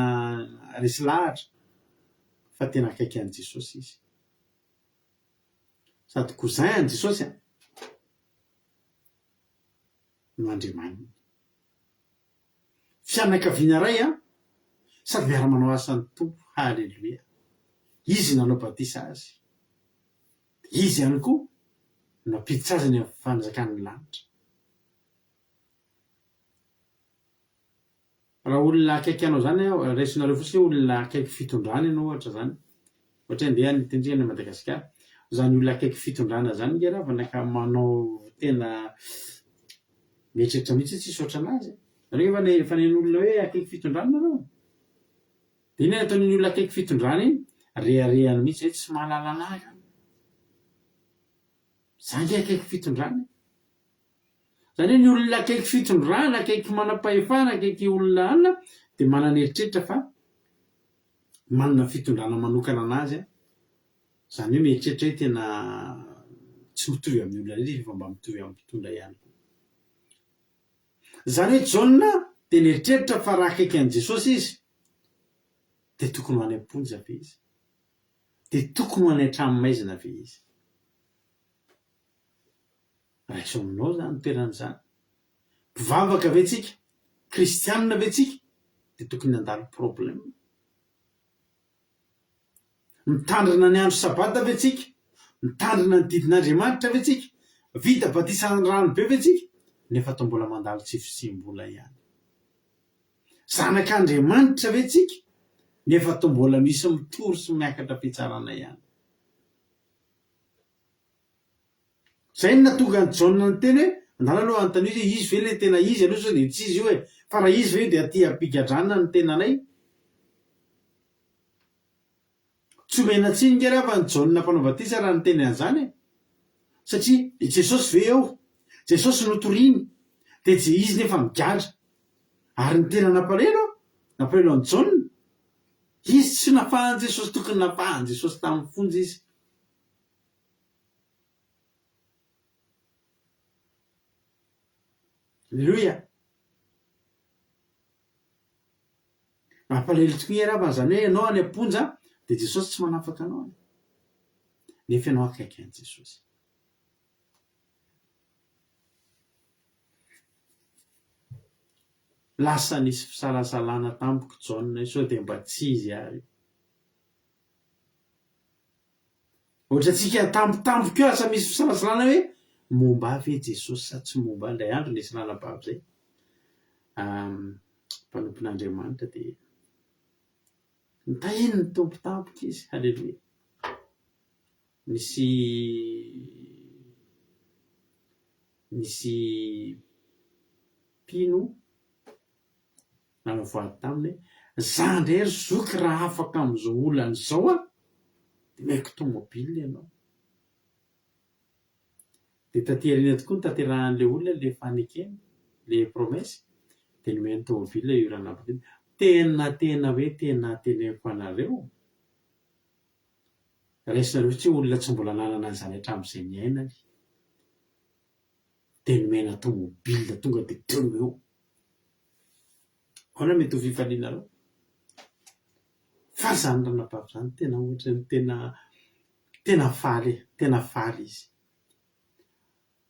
resy lahatra fa tena akaiky an'i Jesosy izy. Sady cousin an'i Jesosy an, no Andriamaniny. Fianakaviana iray an, sady miara-manao asan'ny Tompo, haleloia. Izy nanao batisa azy. Izy ihany koa no nampiditra azy any amin'ny fanjakan'ny lanitra. Raha olona akaiky anao izany an, raisinareo fotsiny hoe olona akaiky fitondrana ianao ohatra izany, ohatra hoe andeha any any Madagasikara, izany olona akaiky fitondrana izany nge ravana ka manao tena mieritreritra mihitsy hoe tsisy ohatran'azy e. Nareo efa efa naheno olona hoe akaiky fitondrana nareo? Dia inona no ataon'iny olona akaiky fitondrana iny? Reharehany mihitsy hoe tsy mahalala an'ahy izany. Za nge akaiky fitondrana e. Izany hoe ny olona akaiky fitondrana, akaiky manam-pahefana, akaiky olona anona dia manana eritreritra fa manana fitondrana manokana an'azy an. Izany hoe mieritreritra hoe tena tsy mitovy amin'ny olona rehetra izy fa mba mitovy amin'ny mpitondra ihany koa. Izany hoe Jaona dia nieritreritra fa raha akaiky an'i Jesosy izy dia tokony ho any am-ponja ve izy? Dia tokony ho any an-tranomaizina ve izy? Raiso aminao izany toerana izany. Mpivavaka ve tsika? Kristianina ve tsika? Dia tokony handalo problème. Mitandrina ny andro sabata ve tsika? Mitandrina ny didin'Andriamanitra ve tsika? Vita batisa rano be ve tsika? Nefa toa mbola mandalo tsy fisiam-bola ihany. Zanak'Andriamanitra ve tsika? Nefa toa mbola misy mitory sy miakatra fitsarana ihany. Izay no nahatonga an'i Jaona niteny hoe, Andana aloha anontanio izy hoe izy ve ilay tena izy aloha sao dia tsy izy io e! Fa raha izy ve io dia aty am-pigadrana ny tenanay? Tsy omena tsiny nge raha fa ny Jaona mpanao batisa raha niteny an'izany e! Satria i Jesosy ve eo? Jesosy no toriny, dia tsy izy nefa migadra. Ary ny tena nampalahelo an, nampalahelo an'i Jaona, izy tsy nafahan'i Jesosy tokony nafahan'i Jesosy tamin'ny fonja izy. Aleloia! Mampalahelo tokoa nge raha izany hoe ianao any am-ponja dia Jesosy tsy manafaka anao any. Nefa ianao akaiky an'i Jesosy. Lasa nisy fisalasalana tamiko Jaona io sao dia mba tsy izy ary. Ohatrantsika tampotampoka eo lasa misy fisalasalana hoe momba ahy ve Jesosy sa tsy momba ahy. Indray andro nisy ranabavy izay, mpanompon'Andriamanitra dia nitahian'ny Tompo tampoka izy, haleloia. Nisy nisy mpino Nanao voady taminy hoe, Za ndray ry zoky raha afaka amin'izao olana izao aho dia omeko tomobile ianao. Dia taty aoriana tokoa notanterahan'ilay olona ilay fanekena, ilay promesse, dia nomeny tomobile io ranabavy io. Tena tena hoe tena teneniko anareo, raisinareo fotsiny hoe olona tsy mbola nanana an'izany hatramin'izay niainany. Dia nomena tomobile tonga dia teo no eo. Ahoana mety ho fifalianareo? Fa izany ranabavy izany tena ohatran'ny tena tena faly e, tena faly izy.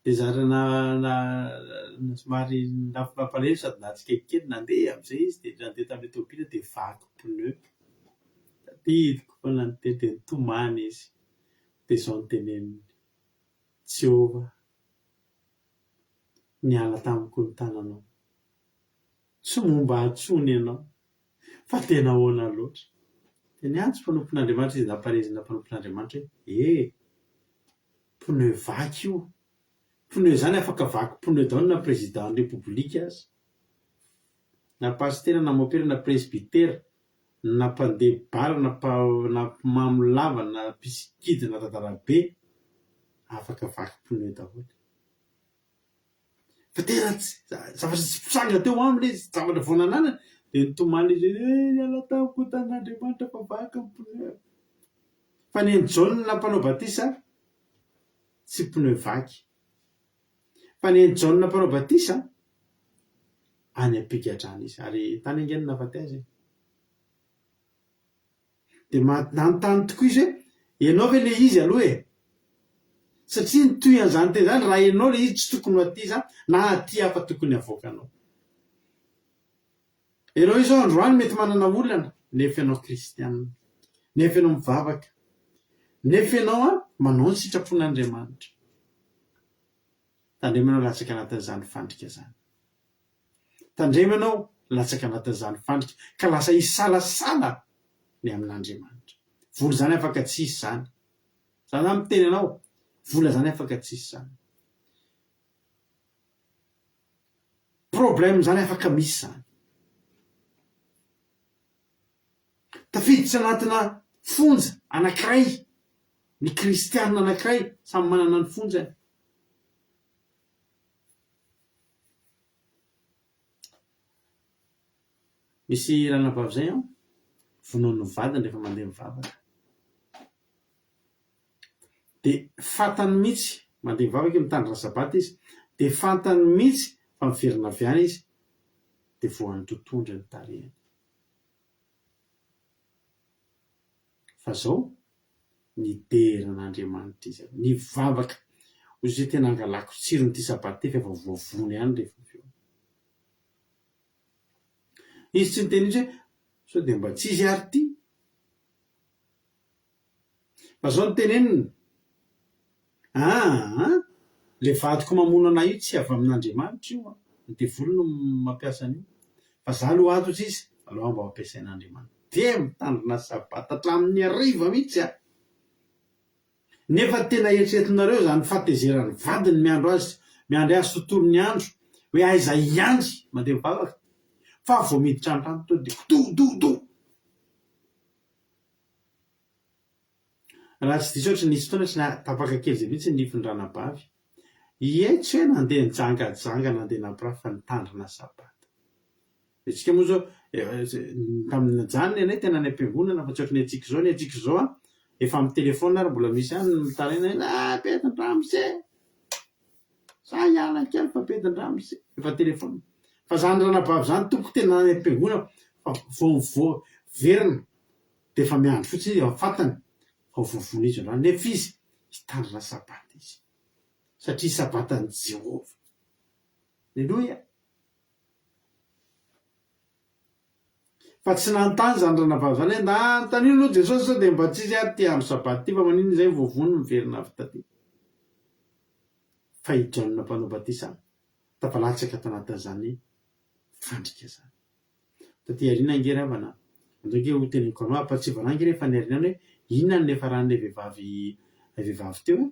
Dia zara na- na- somary nampalahelo sady nahatsikaiky kely, nandeha amin'izay izy dia nandeha tamin'ilay tomobile dia vaky pneu. Tadidiko foana niteny dia nitomany izy. Dia izao no teneniny, Jehovah, niala tamiko ny tananao. Tsy momba ahy intsony ianao. Fa tena ahoana loatra? Dia niantso mpanompon'Andriamanitra izy, nampanezina mpanompon'Andriamanitra hoe, E! Pneu vaky io. Pneu izany afaka vaky pneu daholo na président ny Repoblika aza. Na pasitera na mopera na presbytera na mpandeha bar na na mpimamo lava na mpisikidy na dadarabe afaka vaky pneu daholo. Fa tena tsy zavatra tsy mpitranga teo aminy ilay izy, zavatra vao nananany dia nitomany izy hoe eh niala tamiko ny tanin'Andriamanitra fa vaky ny pneu. Fa ny an'i Jaona mpanao batisa tsy pneu vaky. Fa ny an'i Jaona mpanao batisa any am-pigadrana izy ary tany ange no nahafaty azy e. Dia nanontany tokoa izy hoe, Ianao ve ilay izy aloha e? Satria ny toy an'izany teny izany, raha ianao ilay izy tsy tokony ho aty izany, na aty aho fa tokony havoakanao. Ianao izao androany mety manana olana, nefa ianao kristiana, nefa ianao mivavaka, nefa ianao manao ny sitrapon'Andriamanitra. Tandremo ianao latsaka anatin'izany fandrika izany. Tandremo ianao latsaka anatin'izany fandrika ka lasa hisalasala ny amin'Andriamanitra. Vola izany afaka tsy hisy izany. Za zany miteny anao, vola izany afaka tsy hisy izany. Problème izany afaka misy izany. Tafiditra anatina fonja anankiray ny kristiana anankiray, samy manana ny fonjany. Misy ranabavy izay an, vonoin'ny vadiny rehefa mandeha mivavaka. Dia fantany mihitsy, mandeha mivavaka izy, mitandrina sabata izy, dia fantany mihitsy fa miverina avy any izy dia voan'ny totohondry ny tarehiny. Fa zao, nidera an'Andriamanitra izy avy eo, nivavaka, hoy izy hoe tena angalako tsirony ity sabata ity fa efa voavono ihany rehefa avy eo. Izy tsy niteny mihitsy hoe sao dia mba tsy izy ary ity? Fa zao no teneniny, aa le vadiko mamono anah io tsy avy amin'Andriamanitra io an, ny devoly no mampiasa an'io, fa za aloha ato hozy izy, aleo aho mba ho ampiasain'Andriamanitra. Dia mitandrina sabata hatramin'ny hariva mihitsy an! Nefa tena eritreretinareo izany fahatezeran'ny vadiny miandro azy, miandry azy tontolo ny andro, hoe aiza hiandry mandeha mivavaka, fa vao miditra an-trano tonga dia kidoudoudou! Raha tsy diso aho tsy nisy fotoana tsy nahatapaka kely izay mihitsy ny nifin-dranabavy. Ie, tsy hoe nandeha nijangajanga nandeha nampirafy fa nitandrina sabata. Ny antsika moa izao, tamin'ny najanona ianay tena any am-piangonana fa tsy ohatry ny antsika izao, ny antsika izao an, efa amin'ny telefaonina ary mbola misy ihany ny mitaraina hoe ah bedin-dramose! Za hiala kely fa bedin-dramose! Efa telefaonina. Fa izany ranabavy izany tompoko tena any am-piangonana fa vao mivoa-verina Dia efa miandry fotsiny izy, efa fantany fa ho voavono izy androany, nefa izy hitandrina Sabata izy, satria Sabatan'i Jehovah. Aleloia! Fa tsy nanontany izany ranabavy izany hoe, nda anontanio aloha Jesosy sao dia mba tsy izy ary ity andro Sabata ity, fa maninona izay voavono miverina avy taty. Fa i Jaona Mpanao Batisa tafalatsaka tanatin'izany fandrika izany. Taty aoriana ange ry havana, andao ange ho teneniko anao, ampahatsiahivana ange rehefa any aoriana any hoe inona no niafaran'ilay vehivavy ilay vehivavy teo e?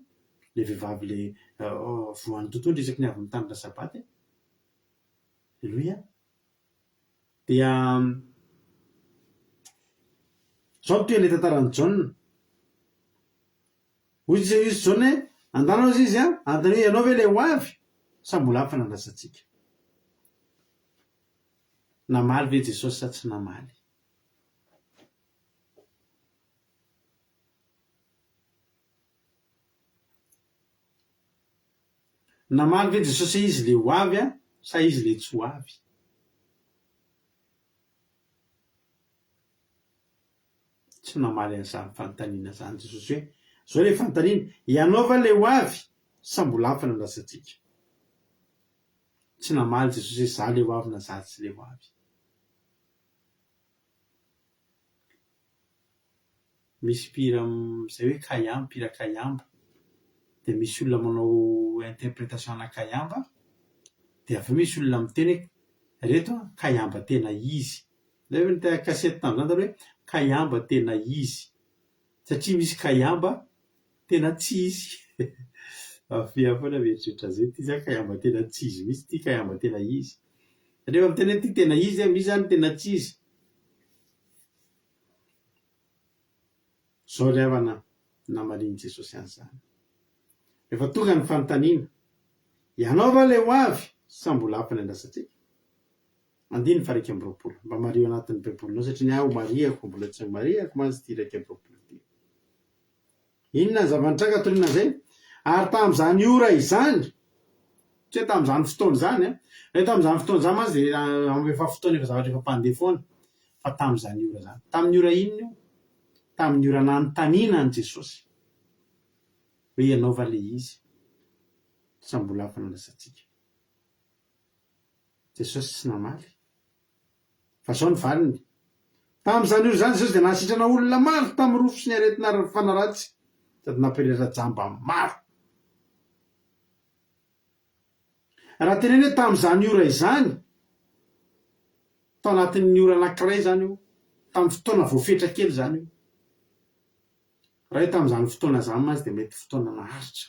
Ilay vehivavy ilay voan'ny totohondry isaky ny avy mitandrina sabata e? Aleloia! Dia izao no tohin'ilay tantaran'i Jaona. Hoy izy hoy Jaona hoe, Andana hozy izy an, anontanio ianao ve ilay ho avy sa mbola hafa ny andrasantsika? Namaly ve Jesosy sa tsy namaly? Namaly ve Jesosy hoe izy le ho avy sa izy le tsy ho avy? Tsy namaly an'izany fanontaniana izany Jesosy hoe, Izao ilay fanontaniana, ianao va ilay ho avy sa mbola hafa ny andrasantsika? Tsy namaly Jesosy hoe za le ho avy na za tsy le ho avy. Misy mpihira izay hoe Kayamba, mpihira Kayamba, dia misy olona manao interprétation ana Kayamba, dia avy eo misy olona miteny hoe reto an, Kayamba tena izy. Zay ve ny kasety tamin'izany taloha hoe Kayamba tena izy. Satria misy kaiamba tena tsy izy. Mahafiahy foana mieritreritra an'izay, ity zany kaiamba tena tsy izy mihitsy, ity kaiamba tena izy. Rehefa miteny hoe ity tena izy, misy zany tena tsy izy. Izao ry havana namalian'i Jesosy an'izany. Rehefa tonga ny fanontaniana, Ianao va ilay ho avy sa mbola hafa ny andrasantsika? Andininy faha 21. Mba mariho anatin'ny Baibolinao satria ny ahy homarihako, mbola tsy nomarihako mantsy ity 21 ity. Inona ny zava-nitranga taorian'izay? Ary tamin'izany ora izany, tsy hoe tamin'izany fotoana izany an, hoe tamin'izany fotoana izany mantsy dia efa fotoana efa zavatra efa mpandeha foana, fa tamin'izany ora izany. Tamin'ny ora inona io? Tamin'ny ora nanontaniana an'i Jesosy hoe ianao va ilay izy sa mbola hafa nandrasantsika? Jesosy tsy namaly. Fa izao ny valiny, Tamin'izany ora izany Jesosy dia nahasitrana olona maro tamin'ny rofy sy ny aretina ary ny fanahy ratsy, sady nampirehitra jamba maro. Raha teneno hoe tamin'izany ora izany, tao anatin'ny ora anankiray izany io, tamin'ny fotoana voafetra kely izany io. Raha hoe tamin'izany fotoana izany mantsy dia mety fotoana naharitra.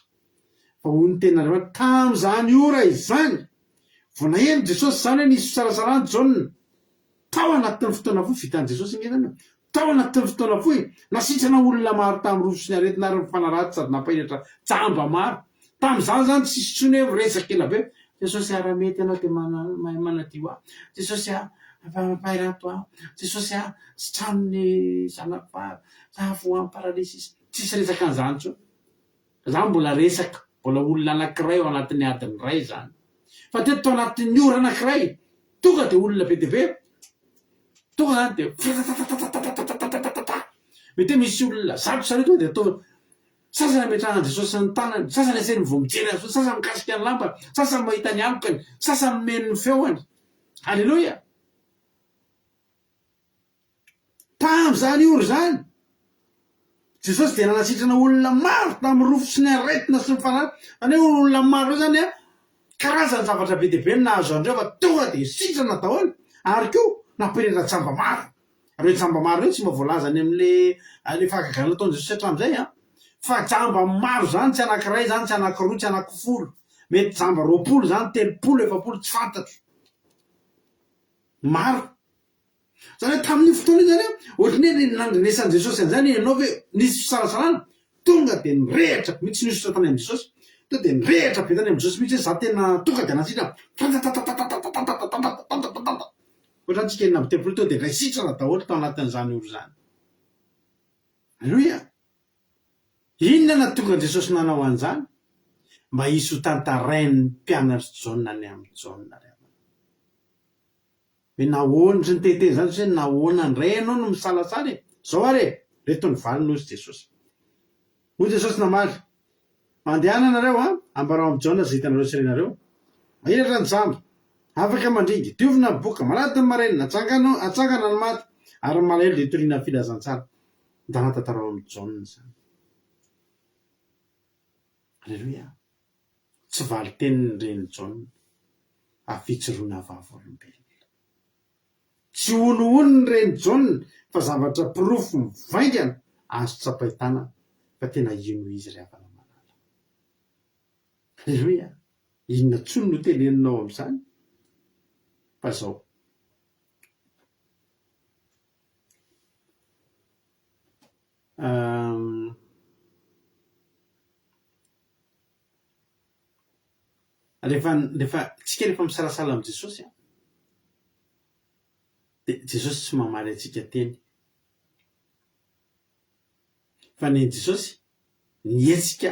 Fa hoy ny tenin'Andriamanitra, tamin'izany ora izany, vao naheno Jesosy izany hoe nisy fisalasalana Jaona, tao anatin'ny fotoana fohy, vitan'i Jesosy ange izany e, tao anatin'ny fotoana fohy, nasitrana olona maro tamin'ny rofy sy ny aretina ary ny fanahy ratsy sady nampahiratra jamba maro. Tamin'izany izany tsisy intsony hoe miresaka ela be, Jesosy ah raha mety ianao dia mahay manadio ahy, Jesosy ah ampahirato aho, Jesosy ah sitrano ny zanako vavy, za voan'ny paralysis. Tsisy resaka an'izany intsony. Zany mbola resaka, mbola olona anankiray ao anatin'ny adiny iray izany. Fa teto tao anatin'ny ora anankiray, tonga dia olona be dia be, tonga zany dia fratatatatatatatatatatata. Mety hoe misy olona 100 tonga dia atao, sasany ametrahan'i Jesosy ny tanany, sasany asainy vao mijery azy fotsiny, sasany mikasika ny lambany, sasany mahita ny alokany, sasany meno ny feony. Aleloia! Tamin'izany ora izany, Jesosy dia nanasitrana olona maro tamin'ny rofy sy ny aretina sy ny fanahy. Izany hoe olona maro ireo izany an, karazany zavatra be dia be no nahazo an'ireo fa tonga dia sitrana daholo. Ary koa nampirindra jamba maro. Ireo jamba maro ireo tsy mba voalaza any amin'ilay ilay fahagagana nataon'i Jesosy hatramin'izay an. Fa jamba maro izany, tsy anankiray izany, tsy anankiroa, tsy anankifolo. Mety jamba 20 izany, 30, 40, tsy fantatro. Maro. Izany hoe tamin'io fotoana io izany an, ohatran'ny hoe nandrenesan'i Jesosy an'izany hoe ianao ve nisy fisalasalana? Tonga dia nirehitra be mihitsy nihosotra tany amin'i Jesosy, tonga dia nirehitra be tany amin'i Jesosy mihitsy hoe za tena tonga dia nasitrana, tantatatatatatatatatatatatata, ohatran'ny tsika 36 tonga dia indray sitrana daholo tao anatin'izany ora izany. Aleloia! Inona nahatonga an'i Jesosy nanao an'izany? Mba hisy ho tantarain'ny mpianatr'i Jaona any amin'i Jaona ry havana. Hoe nahoana, ohatry ny te-hiteny izany Jesosy hoe nahoana indray ianao no misalasala e? Izao ary e, ireto ny valiny hozy Jesosy. Hoy Jesosy namaly, Mandehana ianareo an, ambarao amin'i Jaona izay hitanareo sy renareo. Mahiratra ny jamba, afaka mandringa, diovina ny boka, malady ny marenina, atsangano, atsangana ny maty, ary ny malahelo dia toriana ny filazantsara. Ndana tantarao amin'i Jaona izany. Aleloia. Tsy valin-tenin'ny renin'i Jaona ary fijoroana vavolombelona. Tsy honohono ny renin'i Jaona fa zavatra porofo mivaingana azo tsapain-tanana fa tena io no izy ry havana malala. Aleloia! Inona intsony no teneninao amin'izany fa izao. Rehefa rehefa tsika rehefa misalasala amin'i Jesosy an, dia Jesosy tsy mamaly antsika teny. Fa ny an'i Jesosy, ny hetsika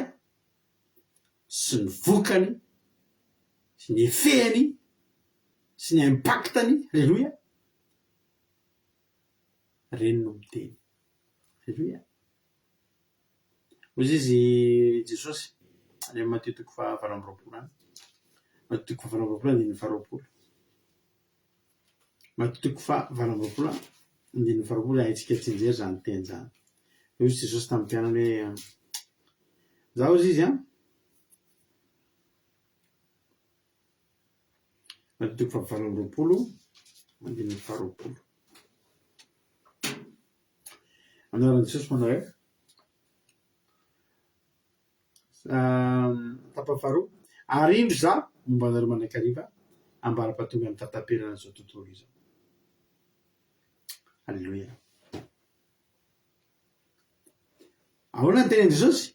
sy ny vokany sy ny effet-ny sy ny impact-ny, aleloia, reny no miteny. Aleloia. Hoy izy Jesosy, any amin'ny Matio toko faha 28 any. Matio toko faha 28 andininy faha 20. Matio toko faha 28 andininy faha 20, haintsika tsianjery izany teny izany. Hoy izy Jesosy tamin'ny mpianany hoe, Izaho hoy izy an, Matio toko faha 28 andininy faha 20. Anaran'i Jesosy manao hoe tapany faharoa, ary indro izaho momba anareo mandrakariva. ambara-pahatongan'ny fahataperan'izao tontolo izao. Aleloia. Ahoana ny tenin'i Jesosy?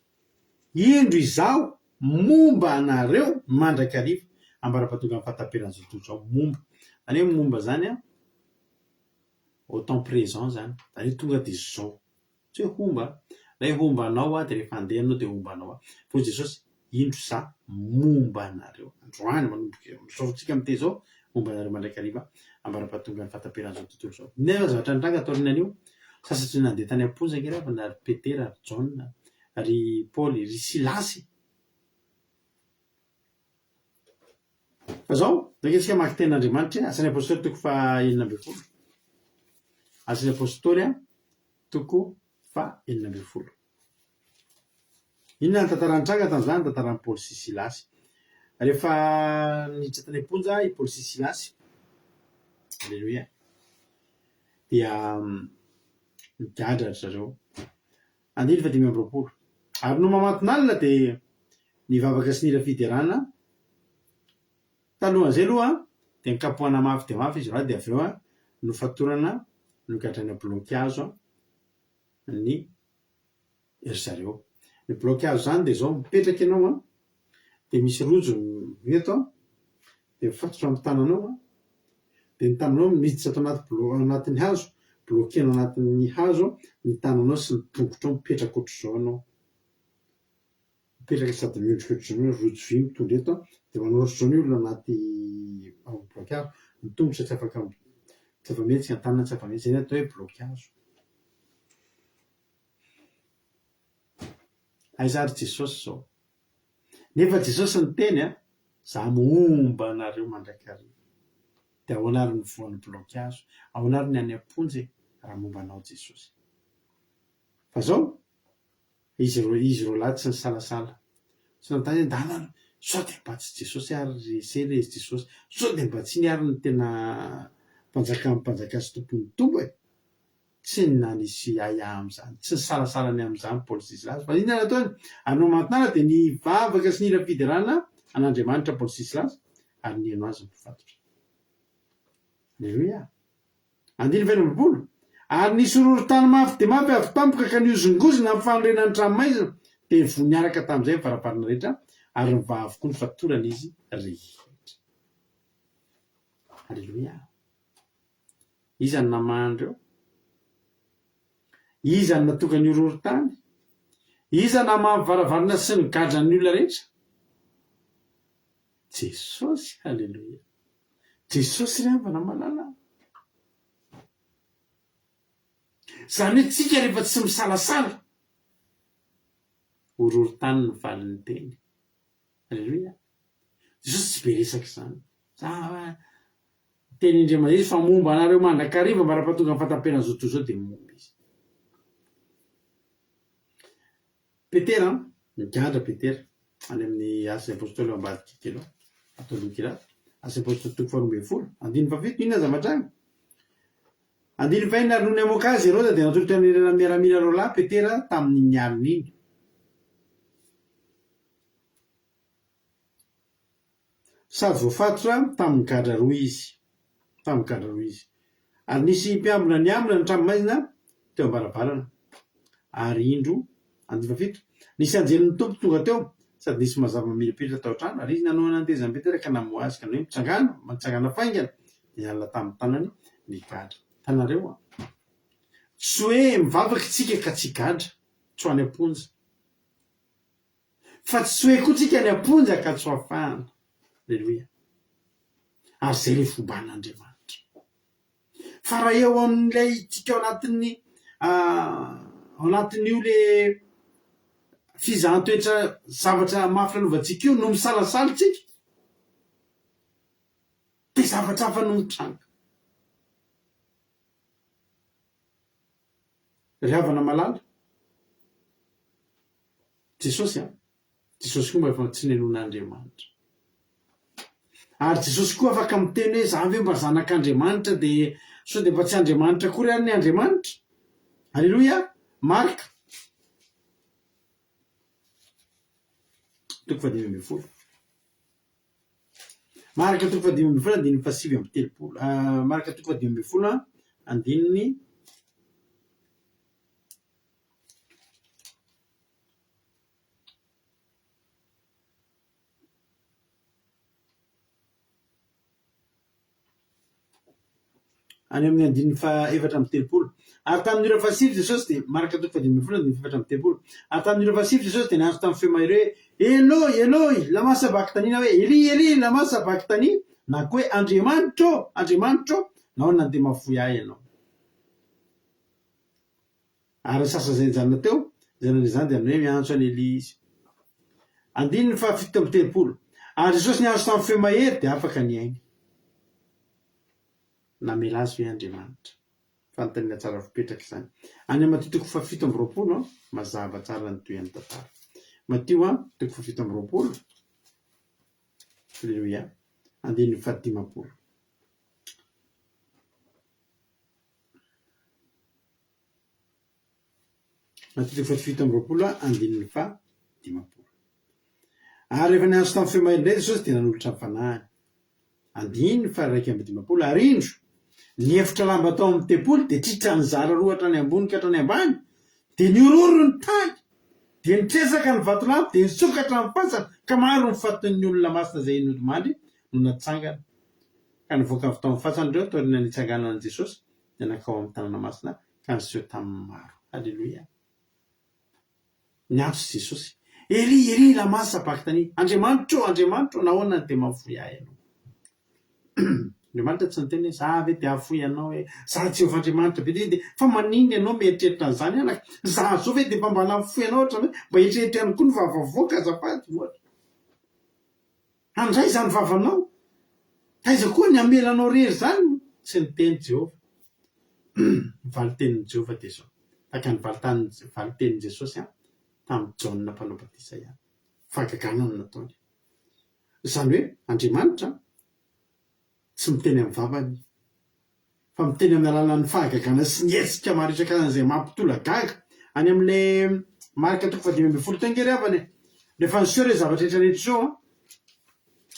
Indro izaho momba anareo mandrakariva ambara-pahatongan'ny fahataperan'izao tontolo izao. Momba. Izany hoe momba izany an, au temps présent izany. Izany hoe tonga dia izao. Tsy hoe homba an. Ilay homba anao aho dia rehefa handeha ianao dia homba anao aho. Fa hoy Jesosy, indro izaho momba anareo. Androany manomboka eo amin'izao tsika miteny izao, momba anareo mandrakariva ambara-pahatongan'ny fahataperan'izao tontolo izao. Inona ny zavatra nitranga taorianan'io? Sasatry ny nandeha tany am-ponja ange ry havana, ry Petera, ry Jaona, ry Paoly, ry Silasy. Fa izao, ndao isika hamaky tenin'Andriamanitra e, Asan'ny Apostoly toko faha 16. Asan'ny Apostoly toko faha 16. Inona ny tantara nitranga tamin'izany? Ny tantaran'i Paoly sy Silasy. Rehefa niditra tany am-ponja i Paoly sy Silasy, Aleloia, dia nigadra ry zareo. Andininy faha 25. Ary nony mamanton'alina dia nivavaka sy nihira fiderana. Talohan'izay aloha dia nikapohana mafy dia mafy izy roalahy dia avy eo nofatorana nogadraina bloky hazo ny ry zareo. Ny bloky hazo izany dia izao, mipetraka ianao an, dia misy rojo eto an, dia mifatotra amin'ny tananao an, dia ny tananao miditra ato anaty blo- anatin'ny hazo, bloquer-nao anatin'ny hazo ny tananao sy ny tongotrao, mipetraka ohatr'izao ianao. Mipetraka sady miondrika ohatr'izao ny rojo vy mitondra eto an, dia manao ohatr'izao ny olona anaty ao amin'ny bloky hazo, ny tongotra tsy afaka tsy afa-mihetsika, ny tanana tsy afa-mihetsika, izay ny atao hoe bloky hazo. Aiza ary Jesosy izao? Nefa Jesosy niteny an, za momba anareo mandrakariva. Dia ahoana ary ny voan'ny bloky hazo? Ahoana ary ny any am-ponja e, raha momba anao Jesosy? Fa zao, Izy roa izy roalahy tsy nisalasala. Tsy nanontany hoe ndana ary sao dia mba tsy Jesosy ary ry se ilay izy Jesosy, sao dia mba tsy iny ary no tena mpanjakan'ny mpanjaka sy tompon'ny tompo e! Tsy nanisy ahiahy amin'izany, tsy nisalasala ny amin'izany Paoly sy Silasy. Fa inona no nataony? Ary nony matinala dia nivavaka sy nihira fiderana an'Andriamanitra Paoly sy Silasy ary nihaino azy ny mpifatotra. Aleloia! Andininy faha 26, Ary nisy horohorontany mafy dia mafy avy tampoka ka nihozongozona ny fanorenan'ny tranomaizina, dia nivoha niaraka tamin'izay ny varavarana rehetra, ary nivaha avokoa ny fatoran'izy rehetra. Aleloia! Iza no namaha an'ireo? Iza no nahatonga ny horohorontany? Iza namaha ny varavarana sy nigadra ny olona rehetra? Jesosy, Aleloia! Jesosy ry havana malala a! Izany hoe tsika rehefa tsy misalasala, horohorontany ny valin'ny teny. Aleloia! Jesosy tsy be resaka izany. Za teny indray izy fa momba anareo mandrakariva ambara-pahatonga ny fahataperan'izao tontolo izao dia momba izy. Petera an! Migadra Petera, any amin'ny Asan'ny Apôstôly ao ambadika kely ao, ato aloha kely ato. Asan'ny Apôstôly toko faharoa ambin'ny folo, andininy fahafito, inona ny zavatra any? Andininy fahenina, ary nony hamoaka azy Heroda dia natolotra ny lehilahy miaramila roalahy Petera tamin'iny alina iny. Sady voafatotra tamin'ny gadra roa izy. Tamin'ny gadra roa izy. Ary nisy mpiambina niambina ny tranomaizina teo am-baravarana. Ary indro, andininy fahafito, nisy anjelin'ny Tompo tonga teo, sady nisy mazava mamirapiratra tao an-trano, ary izy nanohana ny tehezan'i Petera ka namoha azy, ka nanao hoe, Mitsangàna, mitsangàna faingana! Dia niala tamin'ny tanany ny gadra. Hitanareo an! Tsy hoe mivavaka isika ka tsy higadra, tsy ho any am-ponja. Fa tsy hoe koa tsika any am-ponja ka tsy ho afahana. Aleloia. Ary izay ilay fomban'Andriamanitra. Fa raha eo amin'ilay tsika ao anatin'ny ao anatin'io le fizahan-toetra zavatra mafy lalovantsika io no misalasala tsika, dia zavatra hafa no mitranga. Ry havana malala, Jesosy an! Jesosy koa mba efa tsy ninoan'Andriamanitra. Ary Jesosy koa afaka miteny hoe za ve mba zanak'Andriamanitra dia sao dia mba tsy Andriamanitra akory ary ny Andriamanitra? Aleloia! Marka toko fahadimy ambin'ny folo. Marka toko fahadimy ambin'ny folo andininy fahasivy amby telopolo. Marka toko fahadimy ambin'ny folo andininy Any amin'ny andininy faha-34. Ary tamin'ny ora fahasivy Jesosy dia, Marka toko fahadimy ambin'ny folo andininy faha-34. Ary tamin'ny ora fahasivy Jesosy dia niantso tamin'ny feo mahery hoe, Eloi, Eloi, lama sabaktani na hoe Eli, Eli, lama sabaktani na koa hoe Andriamanitro, Andriamanitro, nahoana no dia mahafoy ahy Ianao? Ary ny sasany izay nijanona teo, izay nandre izany dia nanao hoe, Miantso an'i Elia izy. Andininy faha-37. Ary Jesosy niantso tamin'ny feo mahery dia afaka ny ainy. Namela azy ve Andriamanitra? Fanontaniana tsara fipetraka izany. Any amin'ny Matio toko faha-27, mazava tsara ny tohin'ny tantara. Matio toko faha-27, Aleloia, andininy faha-50. Matio toko faha 27 andininy faha 50. Ary rehefa niantso tamin'ny feo mahery indray Jesosy dia nanolotra ny fanahiny. Andininy faha 51 Ary indro, ny efitra lamba tao amin'ny tempoly dia tritra nizara roa hatrany ambony ka hatrany ambany, dia nihorohoro ny tany, dia nitresaka ny vatolampy, dia nisokatra ny fasana, ka maro ny fatin'ny olona masina izay nodimandry no natsangana. Ka nivoaka avy tao amin'ny fasana ireo taorian'ny nitsanganan'i Jesosy, dia nankao amin'ny tanàna masina ka niseho tamin'ny maro. Haleloia! Niantso Jesosy, Elia, Elia, lama sabaktani? Andriamanitro ô, Andriamanitro ô, nahoana no dia mahafoy ahy Ianao? Andriamanitra tsy niteny hoe, Za ve dia hahafoy anao e? Za Jehovah Andriamanitra be dia be, fa maninona ianao mieritreritra an'izany anaka? Za zao ve dia efa mba nahafoy anao hatramin'izay? Mba eritrereto ihany koa ny vava avoaka azafady, ohatra. Handray izany vavanao? Taiza koa ny hamela anao irery izany? Tsy niteny Jehovah. Ny valin-tenin'i Jehovah dia izao, tahaka ny valin-tenin'i Jesosy tamin'i Jaona Mpanao Batisa ihany. Fahagagana no nataony. Izany hoe Andriamanitra tsy miteny amin'ny vavany, fa miteny amin'ny alalan'ny fahagagana sy ny hetsika maro isan-karazany izay mampitolagaga. Any amin'ilay Marka toko fahadimy ambin'ny folo teo ange ry havana e! Rehefa niseho ireo zavatra rehetra rehetra ireo an,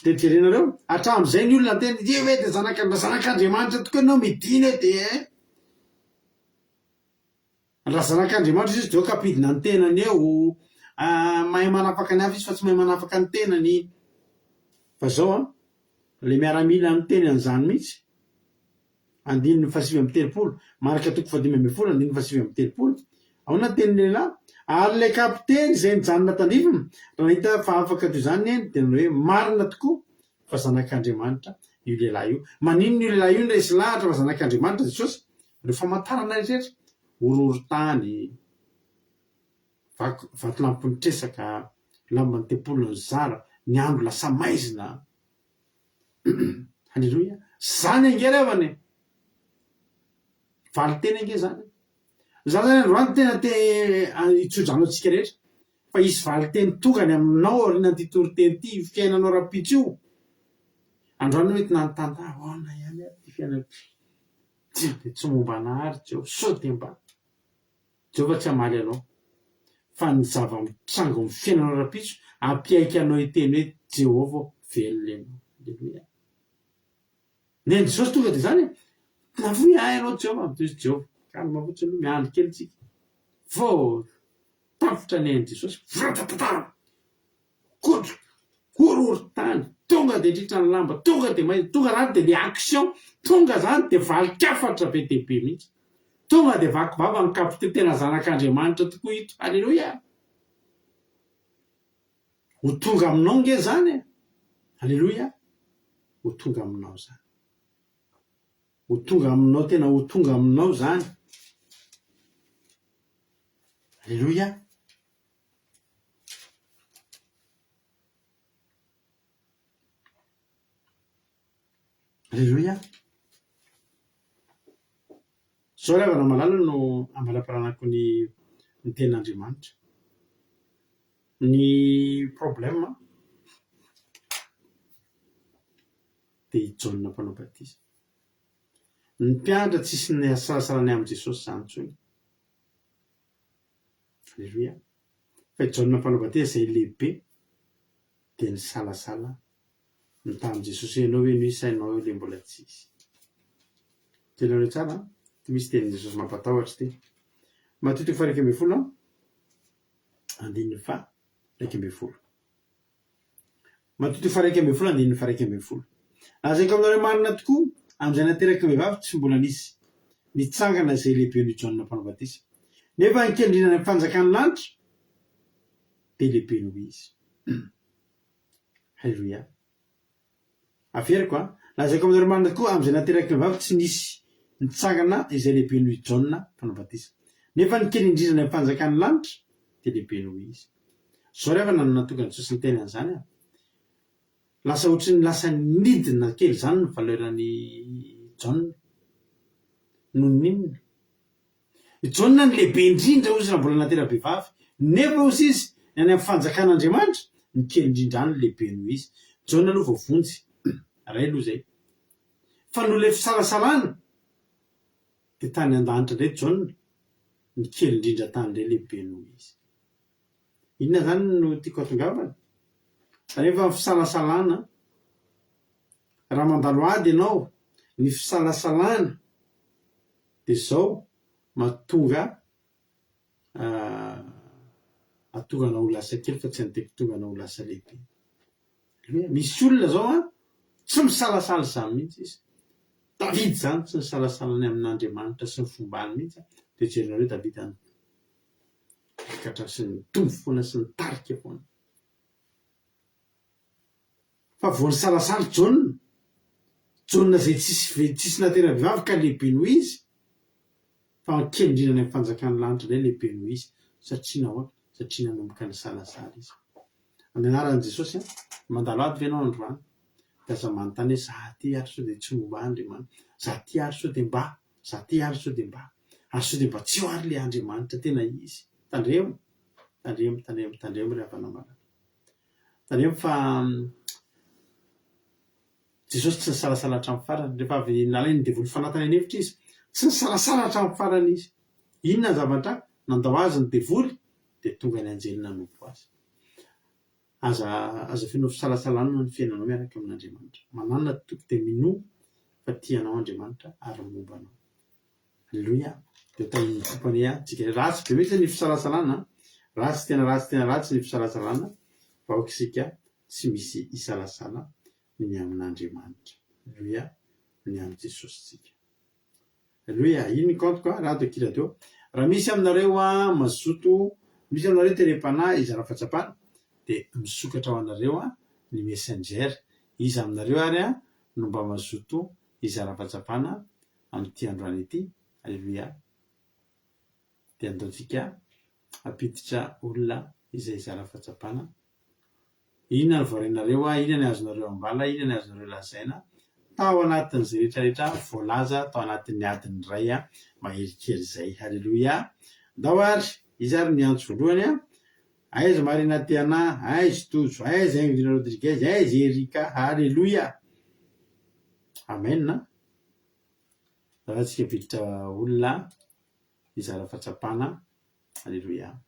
dia jerenareo, hatramin'izay ny olona niteny, io ve dia zanaka, zanak'Andriamanitra tokoa ianao midina eo dia eh! Raha zanak'Andriamanitra izy dia aoka hampidina ny tenany eo, mahay manafaka ny hafa izy fa tsy mahay manafaka ny tenany. Fa zao an, ilay miaramila niteny an'izany mihitsy, andininy fahasivy amby telopolo, Marka toko fahadimy ambin'ny folo andininy fahasivy amby telopolo, ahoana ny tenin'ny lehilahy? Ary ilay kapiteny izay nijanona tandrifiny, raha nahita fa afaka toy izany ny ainy, dia nanao hoe, Marina tokoa fa zanak'Andriamanitra io lehilahy io. Maninona io lehilahy io no resy lahatra fa zanak'Andriamanitra Jesosy? Ireo famantarana rehetra, horohorontany, vatolampy nitresaka, lamban'ny tempoly nizara, ny andro lasa maizina. Haleloia! Zany ange ry havana e! Valin-teny ange zany e! Za zany androany tena te hitsodrano antsika rehetra fa hisy valin-teny tonga any aminao aorianan'ity toriteny ity, io fiainanao rahampitso io. Androany mety nanontany tena ahoana ihany ary ity fiainana ity? Tsia, dia tsy momba anah ary Jehovah, sao dia mba Jehovah tsy hamaly anao fa ny zava-mitranga ao amin'ny fiainanao rahampitso hampiaiky anao hiteny hoe Jehovah ô, velona ianao. Aleloia. Ny an'i Jesosy tonga dia izany e. Nafoy ahy ianao Jehovah, dia hoy Jehovah, calme fotsiny aloha, miandry kely tsika. Vao tapitra ny ain'i Jesosy, vratatata! Kotroka, horohorontany, tonga dia tritra ny lamba, tonga dia maizina, tonga izany dia le action, tonga izany dia valin-kafatra be dia be mihitsy. Tonga dia vaky vava ny kapiteny, tena zanak'Andriamanitra tokoa ito, Aleloia! Ho tonga aminao nge izany e! Aleloia! Ho tonga aminao izany. Ho tonga aminao, tena ho tonga aminao izany. Aleloia! Aleloia! Izao ry havana malala no ambalambaranako ny ny tenin'Andriamanitra. Ny problème dia i Jaona mpanao batisa. Ny mpianatra tsisy nisalasala ny amin'i Jesosy izany intsony. Aleloia. Fa i Jaona mpanao batisa izay lehibe dia nisalasala. Nitamin'i Jesosy hoe ianao ve no izy sa ianao ilay mbola tsy izy. Jerenareo tsara an, ity misy tenin'i Jesosy mampatahotra ity. Matio toko faha 11 an, andininy faha 11. Matio toko faha 11 andininy faha 11. Lazaiko aminareo marina tokoa, amin'izay nateraky ny vehivavy tsy mbola nisy nitsangana izay lehibe noho i Jaona Mpanao Batisa. Nefa ny kely indrindra any amin'ny fanjakan'ny lanitra dia lehibe noho izy. Haleloia. Averiko an, lazaiko aminareo marina tokoa, amin'izay nateraky ny vavy tsy nisy nitsangana izay lehibe noho i Jaona mpanao batisa. Nefa ny kely indrindra any amin'ny fanjakan'ny lanitra dia lehibe noho izy. Zao ry havana no nahatonga an'i Jesosy niteny an'izany an. Lasa ohatry ny lasa nidina kely izany ny valeur-n'i Jaona. Noho ny inona? I Jaona no lehibe indrindra hozy raha mbola natera-behivavy, nefa hozy izy, ny any amin'ny fanjakan'Andriamanitra, ny kely indrindra any no lehibe noho izy. Jaona aloha voavonjy, iray aloha izay. Fa noho ilay fisalasalana, dia tany an-danitra indray Jaona, ny kely indrindra tany indray lehibe noho izy. Inona izany no tiako hatongavana? Rehefa ny fisalasalana, raha mandalo ady ianao, ny fisalasalana, Dia izao mahatonga hahatonga anao ho lasa kely fa tsy antekitonga anao ho lasa lehibe. Misy olona izao an, tsy misalasala izany mihitsy izy. David izany tsy nisalasala ny amin'Andriamanitra sy ny fombany mihitsy an. Dia jerenareo David an, niakatra sy nitombo foana sy nitarika foana. Fa vao nisalasala i Jaona, Jaona izay tsisy tsisy natera-behivavy ka lehibe noho izy, fa kely indrindra any amin'ny fanjakan'ny lanitra indray lehibe noho izy. Satria nahoana? Satria nanomboka nisalasala izy. Amin'ny anaran'i Jesosy an, mandalo ady ve ianao androany? Dia aza manontany hoe za ty ary sao dia tsy momba ahy Andriamanitra, za ty ary sao dia mba, za ty ary sao dia mba, ary sao dia mba tsy eo ary ilay Andriamanitra tena izy. Tandremo, tandremo, tandremo, tandremo ry havana malala. Tandremo fa Jesosy tsy nisalasala hatramin'ny farany. Rehefa avy nalain'ny devoly fanahy tany an'efitra izy, tsy nisalasala hatramin'ny farany izy. Inona ny zavatra nandao azy ny devoly? Dia tonga ny anjely nanompo azy. Aza aza feno fisalasalana ny fiainanao miaraka amin'Andriamanitra. Manàna toky dia minoa fa tia anao Andriamanitra ary momba anao. Aleloia! Dia tahin'ny Tompo anie antsika. Ratsy be mihitsy ny fisalasalana an! Ratsy tena ratsy tena ratsy ny fisalasalana fa aoka isika tsy misy hisalasala ny amin'Andriamanitra. Aleloia! Ny amin'i Jesosy tsika. Aleloia! Iny ny kaontiko an, Rado akia radio. Raha misy aminareo an mazoto, misy aminareo terem-panahy hizara fahatsapana dia misokatra ho anareo an ny messenger. Iza aminareo ary an no mba mazoto hizara fahatsapana amin'ity androany ity, Aleloia, dia andaontsika hampiditra olona izay hizara fahatsapana. Inona no voarainareo, inona ny azonareo ambala, inona ny azonareo lazaina tao anatin'izay rehetra rehetra voalaza tao anatin'ny adiny iray mahery kely izay. Aleloia. Ndao ary, iza ary miantso voalohany? Aiza Marina Tiana, aiza Tojo, aiza Ingrid Rodriguez, aiza Erika, Aleloia. Amen. Raha tsika hampiditra olona hizara fahatsapana. Aleloia.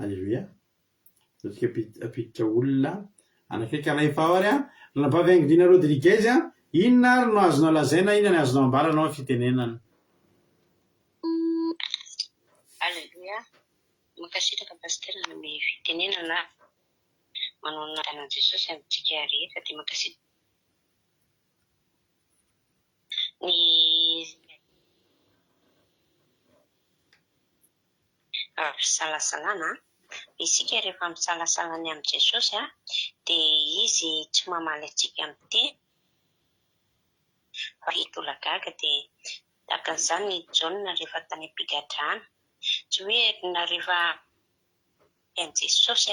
Aleloia. Ataontsika hampiditra olona anankiray ka rahefa ao ary an, Ranabavy Angidina Rodriguez an, inona ary no azonao lazaina, inona ny azonao ambara anao ny fitenenana? Aleloia. Mankasitraka Pasitera nanome fitenenana manao ny an'i Jesosy amintsika rehetra dia mankasitraka ny Fisalasalana, Isika rehefa misalasala ny amin'i Jesosy dia Izy tsy mamaly antsika amin'ny teny fa hitolagaga dia tahaka an'izany i Jaona rehefa tany am-pigadrana. Tsy hoe na rehefa an'i Jesosy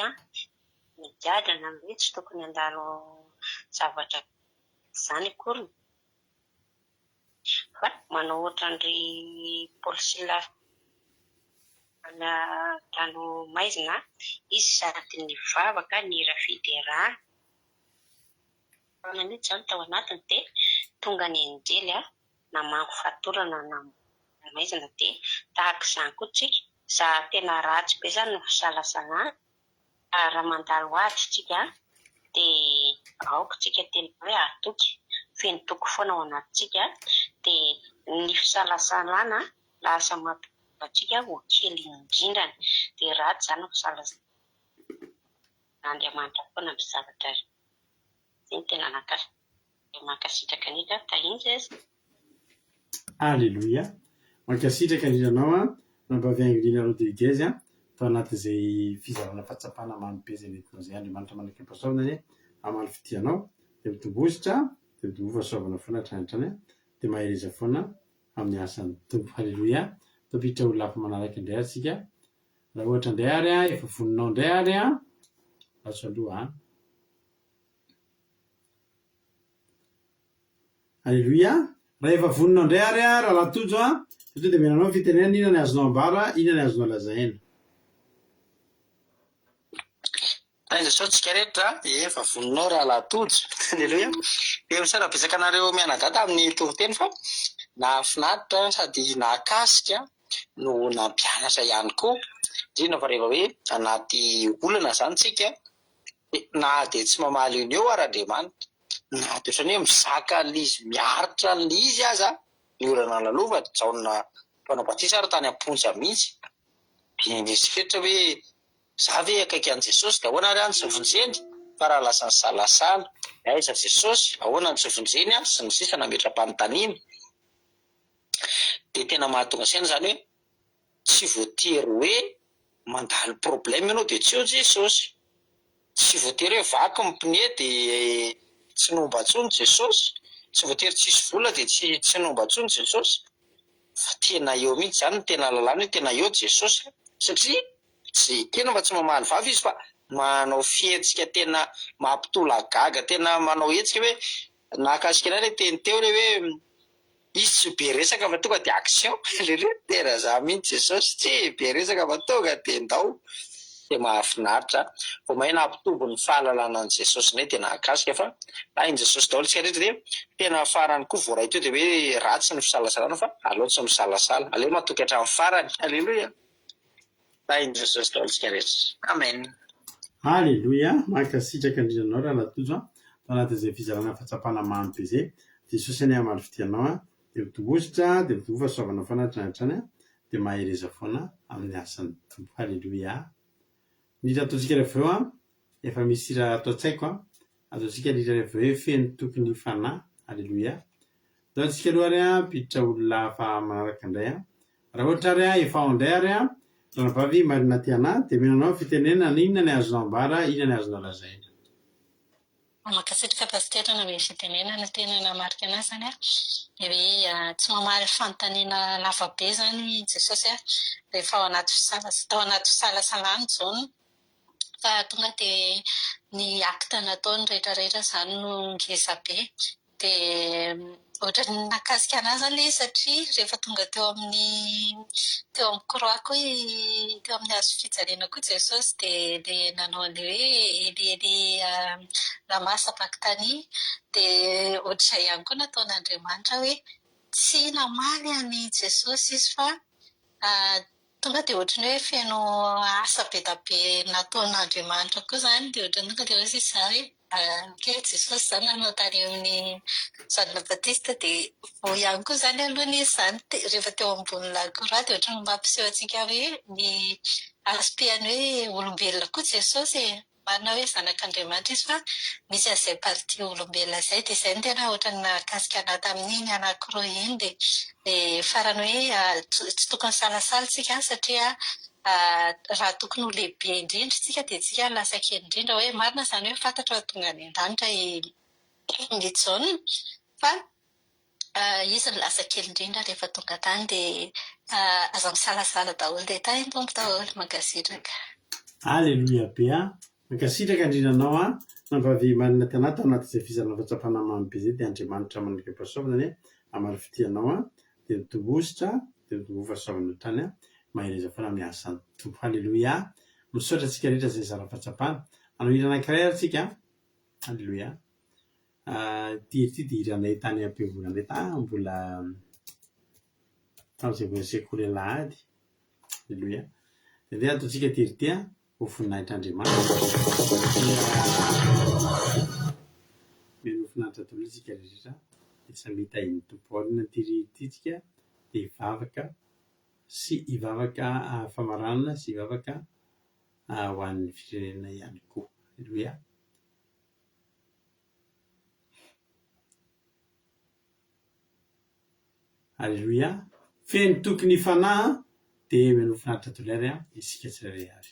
nigadra na hoe tsy tokony handalo zavatra izany akory fa manao ohatran'ry Paoly sy Silasy tany an-tranomaizina izy sady nivavaka nihira fiderana. Taona mihitsy izany tao anatiny dia tonga ny anjely namango fatorana namaizina dia tahaka izany koa tsika za tena ratsy be izany ny fisalasalana raha mandalo ady tsika dia aoka tsika tena hoe hatoky feno toky foana ao anatintsika dia ny fisalasalana lasa mahatonga antsika ho kely indrindrany dia ratsy izany ny fisalasalana Andriamanitra foana amin'ny zavatra Zay no tena mankasitraka an'ika Tahinjy ez. Aleloia! Mankasitraka indrindra anao an, Ranabavy Angelina Rodriguez an, tao anatin'izay fizarana fahatsapana mamy be izay nentinao izay. Andriamanitra manakam-pahasoavana anie hamaly fitia anao, dia mitomboa dia mitomboa fahasoavana foana hatrany hatrany an, dia mahereza foana amin'ny asan'ny Tompo. Aleloia! Tafiditra ho lafy manaraka indray ary isika. Raha ohatra indray ary an, efa voninao indray ary an, lasa aloha an. Aleloia! Raha efa vonona indray ary aho Rahalahy Tojo a, dia tonga dia omena anao ny fitenenana, inona ny azonao ambara, inona ny azonao lazaina? Aiza sao tsika rehetra a? Efa vonona ao Rahalahy Tojo. Aleloia! Dia misaotra betsaka anareo mianadahy tamin'ny toriteny fa nahafinaritra sady nahakasika no nampianatra ihany koa. Indrindra fa rehefa hoe anaty olana izany tsika Na dia tsy mamaly eo no eo ara Andriamanitra, na dia ohatran'ny hoe mizaka an'ilay izy, miaritra an'ilay izy aza ny olana lalovany, Jaona mpanao batisa ary tany am-ponja mihitsy, dia nieritreritra hoe za ve akaiky an'i Jesosy dia ahoana ary aho no tsy vonjeny? Fa raha lasa nisalasala, aiza Jesosy, ahoana no tsy vonjeny aho, sy ny sisa nametra-panontaniana, dia tena mahatonga saina izany hoe Tsy voatery hoe mandalo problème ianao dia tsy eo Jesosy. Tsy voatery hoe vaky ny pneu dia tsy nomba intsony Jesosy. Tsy voatery tsisy vola dia tsy tsy nomba intsony Jesosy. Fa tena eo mihitsy izany no tena ahalalana hoe tena eo Jesosy satria tsy ekena fa tsy mamaly vava izy fa manao fihetsika tena mampitolagaga, tena manao hetsika hoe nahakasika anay ilay teny teo ilay hoe Izy tsy be resaka fa tonga dia action Lele tena za mihitsy Jesosy tsy be resaka fa tonga dia ndao dia mahafinaritra vao may nampitombo ny fahalalana an'i Jesosy indray dia nahakasika fa hain'i Jesosy daholo tsika rehetra dia tena farany koa voaray teo dia hoe ratsy ny fisalasalana fa aleo tsy misalasala aleo matoky hatramin'ny farany Aleloia Tahin'i Jesosy daholo tsika rehetra Amen. Aleloia! Mankasitraka indrindra anao Rahalahy Tojo a! Tao anatin'izay fizarana fahatsapana mamy be izay, Jesosy anie hamaly fitia anao a! Dia mitobozotra, dia mitoboa fahasoavana foana hatrany hatrany a! Dia mahereza foana amin'ny asan'ny Tompo. Aleloia! Ny hira ataontsika rehefa avy eo a, efa misy hira ato an-tsaiko a, Ataontsika ny hira avy hoe feno toky ny fanahy. Aleloia. Ndao antsika aloha ary hampiditra olona hafa manaraka indray an. Raha ohatra ary efa ao indray ary ranabavy Marina Tiana dia omena anao ny fitenenana, inona ny azonao ambara, inona ny azonao lazaina. Mankasitraka Pasitera nanome fitenenana, tena nahamarika anahy izany an, dia hoe tsy mamaly fanontaniana lava be izany i Jesosy an, rehefa ao anaty fisalas- tao anaty fisalasalana i Jaona, Fa tonga dia ny acte nataony rehetra rehetra izany no ngeza be. Dia ohatran'ny nahakasika an'ahy izany ilay izy satria rehefa tonga teo amin'ny teo amin'ny croix koa i teo amin'ny hazo fijaliana koa Jesosy dia ilay nanao an'ilay hoe Eli Eli lama sabacthani dia ohatr'izay ihany koa nataon'Andriamanitra hoe tsy namaly an'i Jesosy izy fa Tonga dia ohatran'ny hoe feno asa be dia be nataon'Andriamanitra koa izany dia ohatran'ny tonga dia hoy izy hoe ok Jesosy izany nanao tany amin'ny Jaona Batista dia vao ihany koa izany aloha izy izany rehefa teo ambony lakroa dia ohatran'ny mampiseho antsika hoe ny aspect-n'ny hoe olombelona koa Jesosy e. Marina hoe zanak'Andriamanitra izy fa misy an'izay partie olombelona izay dia izay no tena ohatran'ny nahakasika anah tamin'iny anankiroa iny dia dia farany hoe tsy tokony hisalasala isika satria raha tokony ho lehibe indrindra isika dia isika no lasa kely indrindra hoe marina izany hoe fantatra fa tonga any an-danitra i i Jaona fa Izy no lasa kely indrindra rehefa tonga tany dia aza misalasala daholo dia tahin'ny Tompo daholo. Mankasitraka. Aleloia be a! Mankasitraka indrindra anao a! Ranabavy Marina Tana tao anatin'izay fizarana fahatsapana mamy be izay dia Andriamanitra manome fahasoavana anie hamaly fitia anao a! Dia mitomboa dia mitomboa fahasoavana hatrany a! Mahereza foana amin'ny asan'ny Tompo. Aleloia! Misaotra antsika rehetra izay nizara fahatsapana. Hanao hira anankiray ary tsika a! Aleloia! Ity hira ity dia hiranay tany am-piangonanay tany mbola tamin'izay mbola sekoly alahady. Aleloia. Dia ndeha ataontsika ity hira ity ho voninahitr'Andriamanitra. Dia mino ho finaritra daholo isika rehetra. Dia samia tahian'ny Tompo. Aorian'ity hira ity isika dia hivavaka sy hivavaka famaranana sy hivavaka ho an'ny firenena ihany koa. Aleloia. Aleloia. Feno toky ny fanahy dia mialoha finaritra daholo ary isika tsirairay avy.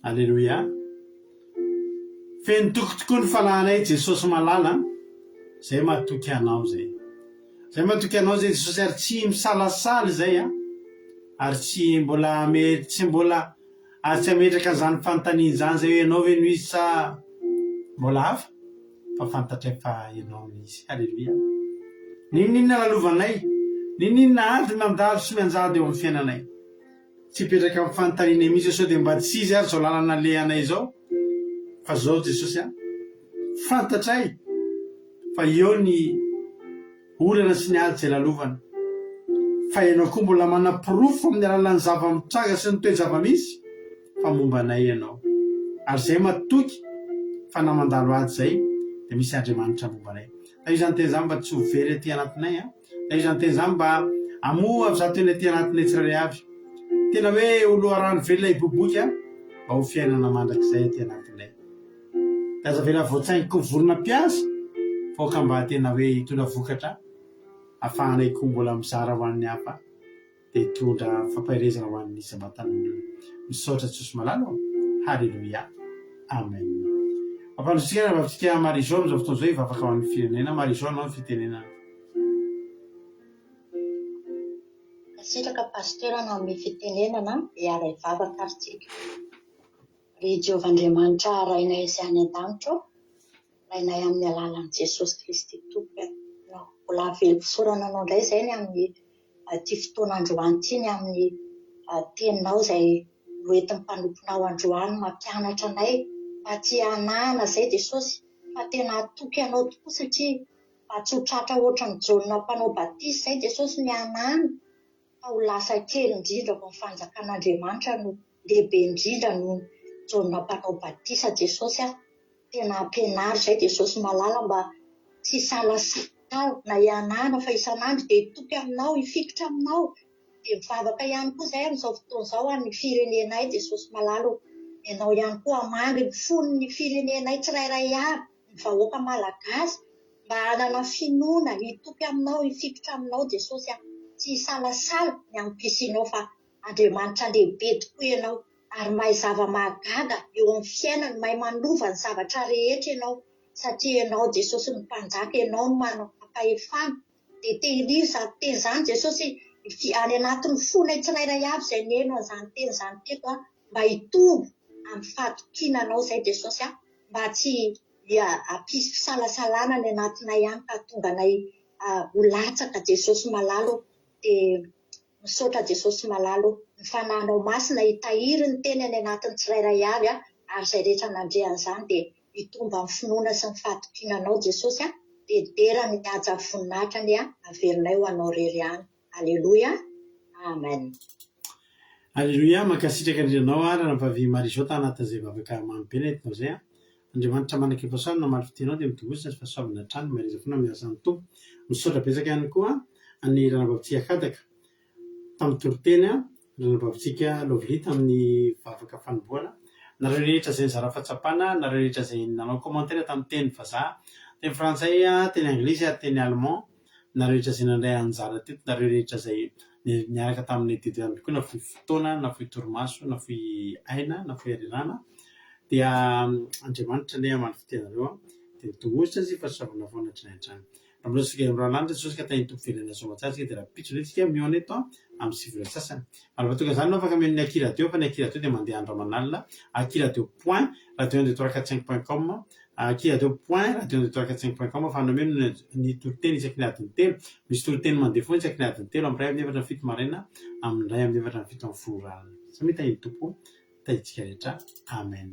Aleloia. Feno toky tokoa ny fanahinay Jesosy malala a. Zay matoky anao zay. Zay matoky anao zay Jesosy ary tsy misalasala izay a. Ary tsy mbola tsy mbola ary tsy hametraka an'izany fanontaniana izany zay hoe ianao ve no izy sa mbola hafa fa fantatray fa ianao no izy. Aleloia. N'inon'inona lalovanay, n'inon'inona ady mandalo sy mianjady eo amin'ny fiainanay. Tsy hipetraka amin'ny fanontaniana mihitsy aho sao dia mba tsy izy ary izao lalana alehanay izao fa izao Jesosy a! Fantatray fa eo ny olana sy ny ady izay lalovana fa ianao koa mbola manaporofo amin'ny alalan'ny zava-mitranga sy ny toe-java-misy fa momba anay ianao ary izay matoky fa na mandalo ady izay dia misy Andriamanitra momba anay. Tahizo izany teny izany mba tsy ho very aty anatinay a! Tahizo izany teny izany mba hamoha avy izato teny aty anatinay tsirairay avy. Tena hoe ho loharano velona hiboiboika mba ho fiainana mandrakizay aty anatinay. Dia aza avela voatsaingoky ny vorona mpihaza fa aoka mba tena hoe hitondra vokatra ahafahanay koa mbola mizara ho an'ny hafa. dia hitondra fampaherezana ho an'ny isam-batan'olona. Misaotra Jesosy malala ô! Haleloia! Amen. Mampandrotsika ny rahavavitsika Marie Jo amin'izao fotoana izao hivavaka ho an'ny firenena. Marie Jo anao ny fitenenana. Mankasitraka Pasteur nanome fitenenana hiara hivavaka ary tsika. Ry Jehovah Andriamanitra Rainay izay any an-danitra ô, Rainay amin'ny alalan'i Jesosy Kristy Tompo ianao. Mbola velom-pisaorana anao indray izay ny amin'ny ity fotoana androany ity, ny amin'ny teninao izay noentin'ny mpanomponao androany mampianatra anay mba tsy hanahana izay Jesosy fa tena hatoky anao tokoa satria mba tsy ho tratra ohatran'i Jaona mpanao batisa izay Jesosy ny hanahana fa ho lasa kely indrindra vao ny fanjakan'Andriamanitra no lehibe indrindra noho Jaona mpanao batisa Jesosy a! Tena ampianaro izay Jesosy malala mba tsy hisalasala na hihanahana fa isan'andro dia hitoky aminao, hifikitra aminao, dia mivavaka ihany koa izahay amin'izao fotoana izao ho an'ny firenenay Jesosy malala o! Ianao ihany koa hamangy ny fon'ny firenenay tsirairay avy, ny vahoaka malagasy mba hanana finoana, hitoky aminao, hifikitra aminao Jesosy a! Tsy hisalasala ny amin'ny-pisianao fa Andriamanitra lehibe tokoa ianao ary mahay zava-mahagaga eo amin'ny fiainany, mahay manova ny zavatra rehetra ianao satria ianao Jesosy no mpanjaka, ianao no manam-pahefana, dia tehirizo izany teny izany Jesosy any anatin'ny fonay tsirairay avy izay nihaino an'izany teny izany teto an, mba hitombo amin'ny fahatokiana anao izay Jesosy an, mba tsy hampisy fisalasalana any anatinay any ka hahatonga anay ho latsaka Jesosy malala ô, dia Misaotra Jesosy malala o, ny Fanahinao Masina hitahiry ny teny any anatin'ny tsirairay avy ary izay rehetra nandre an'izany dia hitombo amin'ny finoana sy ny fahatokiana Anao Jesosy a, dia dera ny haja voninahitra anie averinay ho Anao irery ihany. Aleloia. Amen. Aleloia, mankasitraka indrindra anao ary Ranavavy Marie Jo tanatin'izay vavaka mamy be nentinao izay an. Andriamanitra manak'efasoavina namaly fitia anao dia mitombosa sy fahasoavana hatrany mahereza foana miasa ny Tompo. Misaotra betsaka ihany koa an'i Ranabavitsika Kadaka tamin'ny toriteny, Ranabavitsika Lovely tamin'ny vavaka fanombohana, nareo rehetra izay nizara fahatsapana, nareo rehetra izay nanao commentaire tamin'ny teny vazaha, teny frantsay, teny anglisy ary teny allemand, nareo rehetra izay nandray anjara teto, nareo rehetra izay niaraka taminay teto ihany koa nafoy fotoana, nafoy torimaso, nafoy aina, nafoy harerahana dia Andriamanitra anie hamaly fitia anareo an, dia mitomozotra sy fahasoavana foana hatrany hatrany. Raha mbola tsy tonga amin'ny lanitra Jesosy ka tahin'ny Tompo velona soamatsara isika dia rahampitso indray isika mihaona eto amin'ny 9 ora sasany. Ary raha tonga izany ianao afaka mihaino ny Aky Radio fa ny Aky Radio dia mandeha andro aman'alina, Aky Radio point radio un deux trois quatre cinq point com, Aky Radio point radio un deux trois quatre cinq point com ahafahanao mihaino ny toriteny isaky ny adiny telo. Misy toriteny mandeha foana isaky ny adiny telo amin'ny iray amin'ny efatra amin'ny fito maraina amin'ny iray amin'ny efatra amin'ny 17 alina. Samia tahin'ny Tompo tahintsika rehetra. Amen.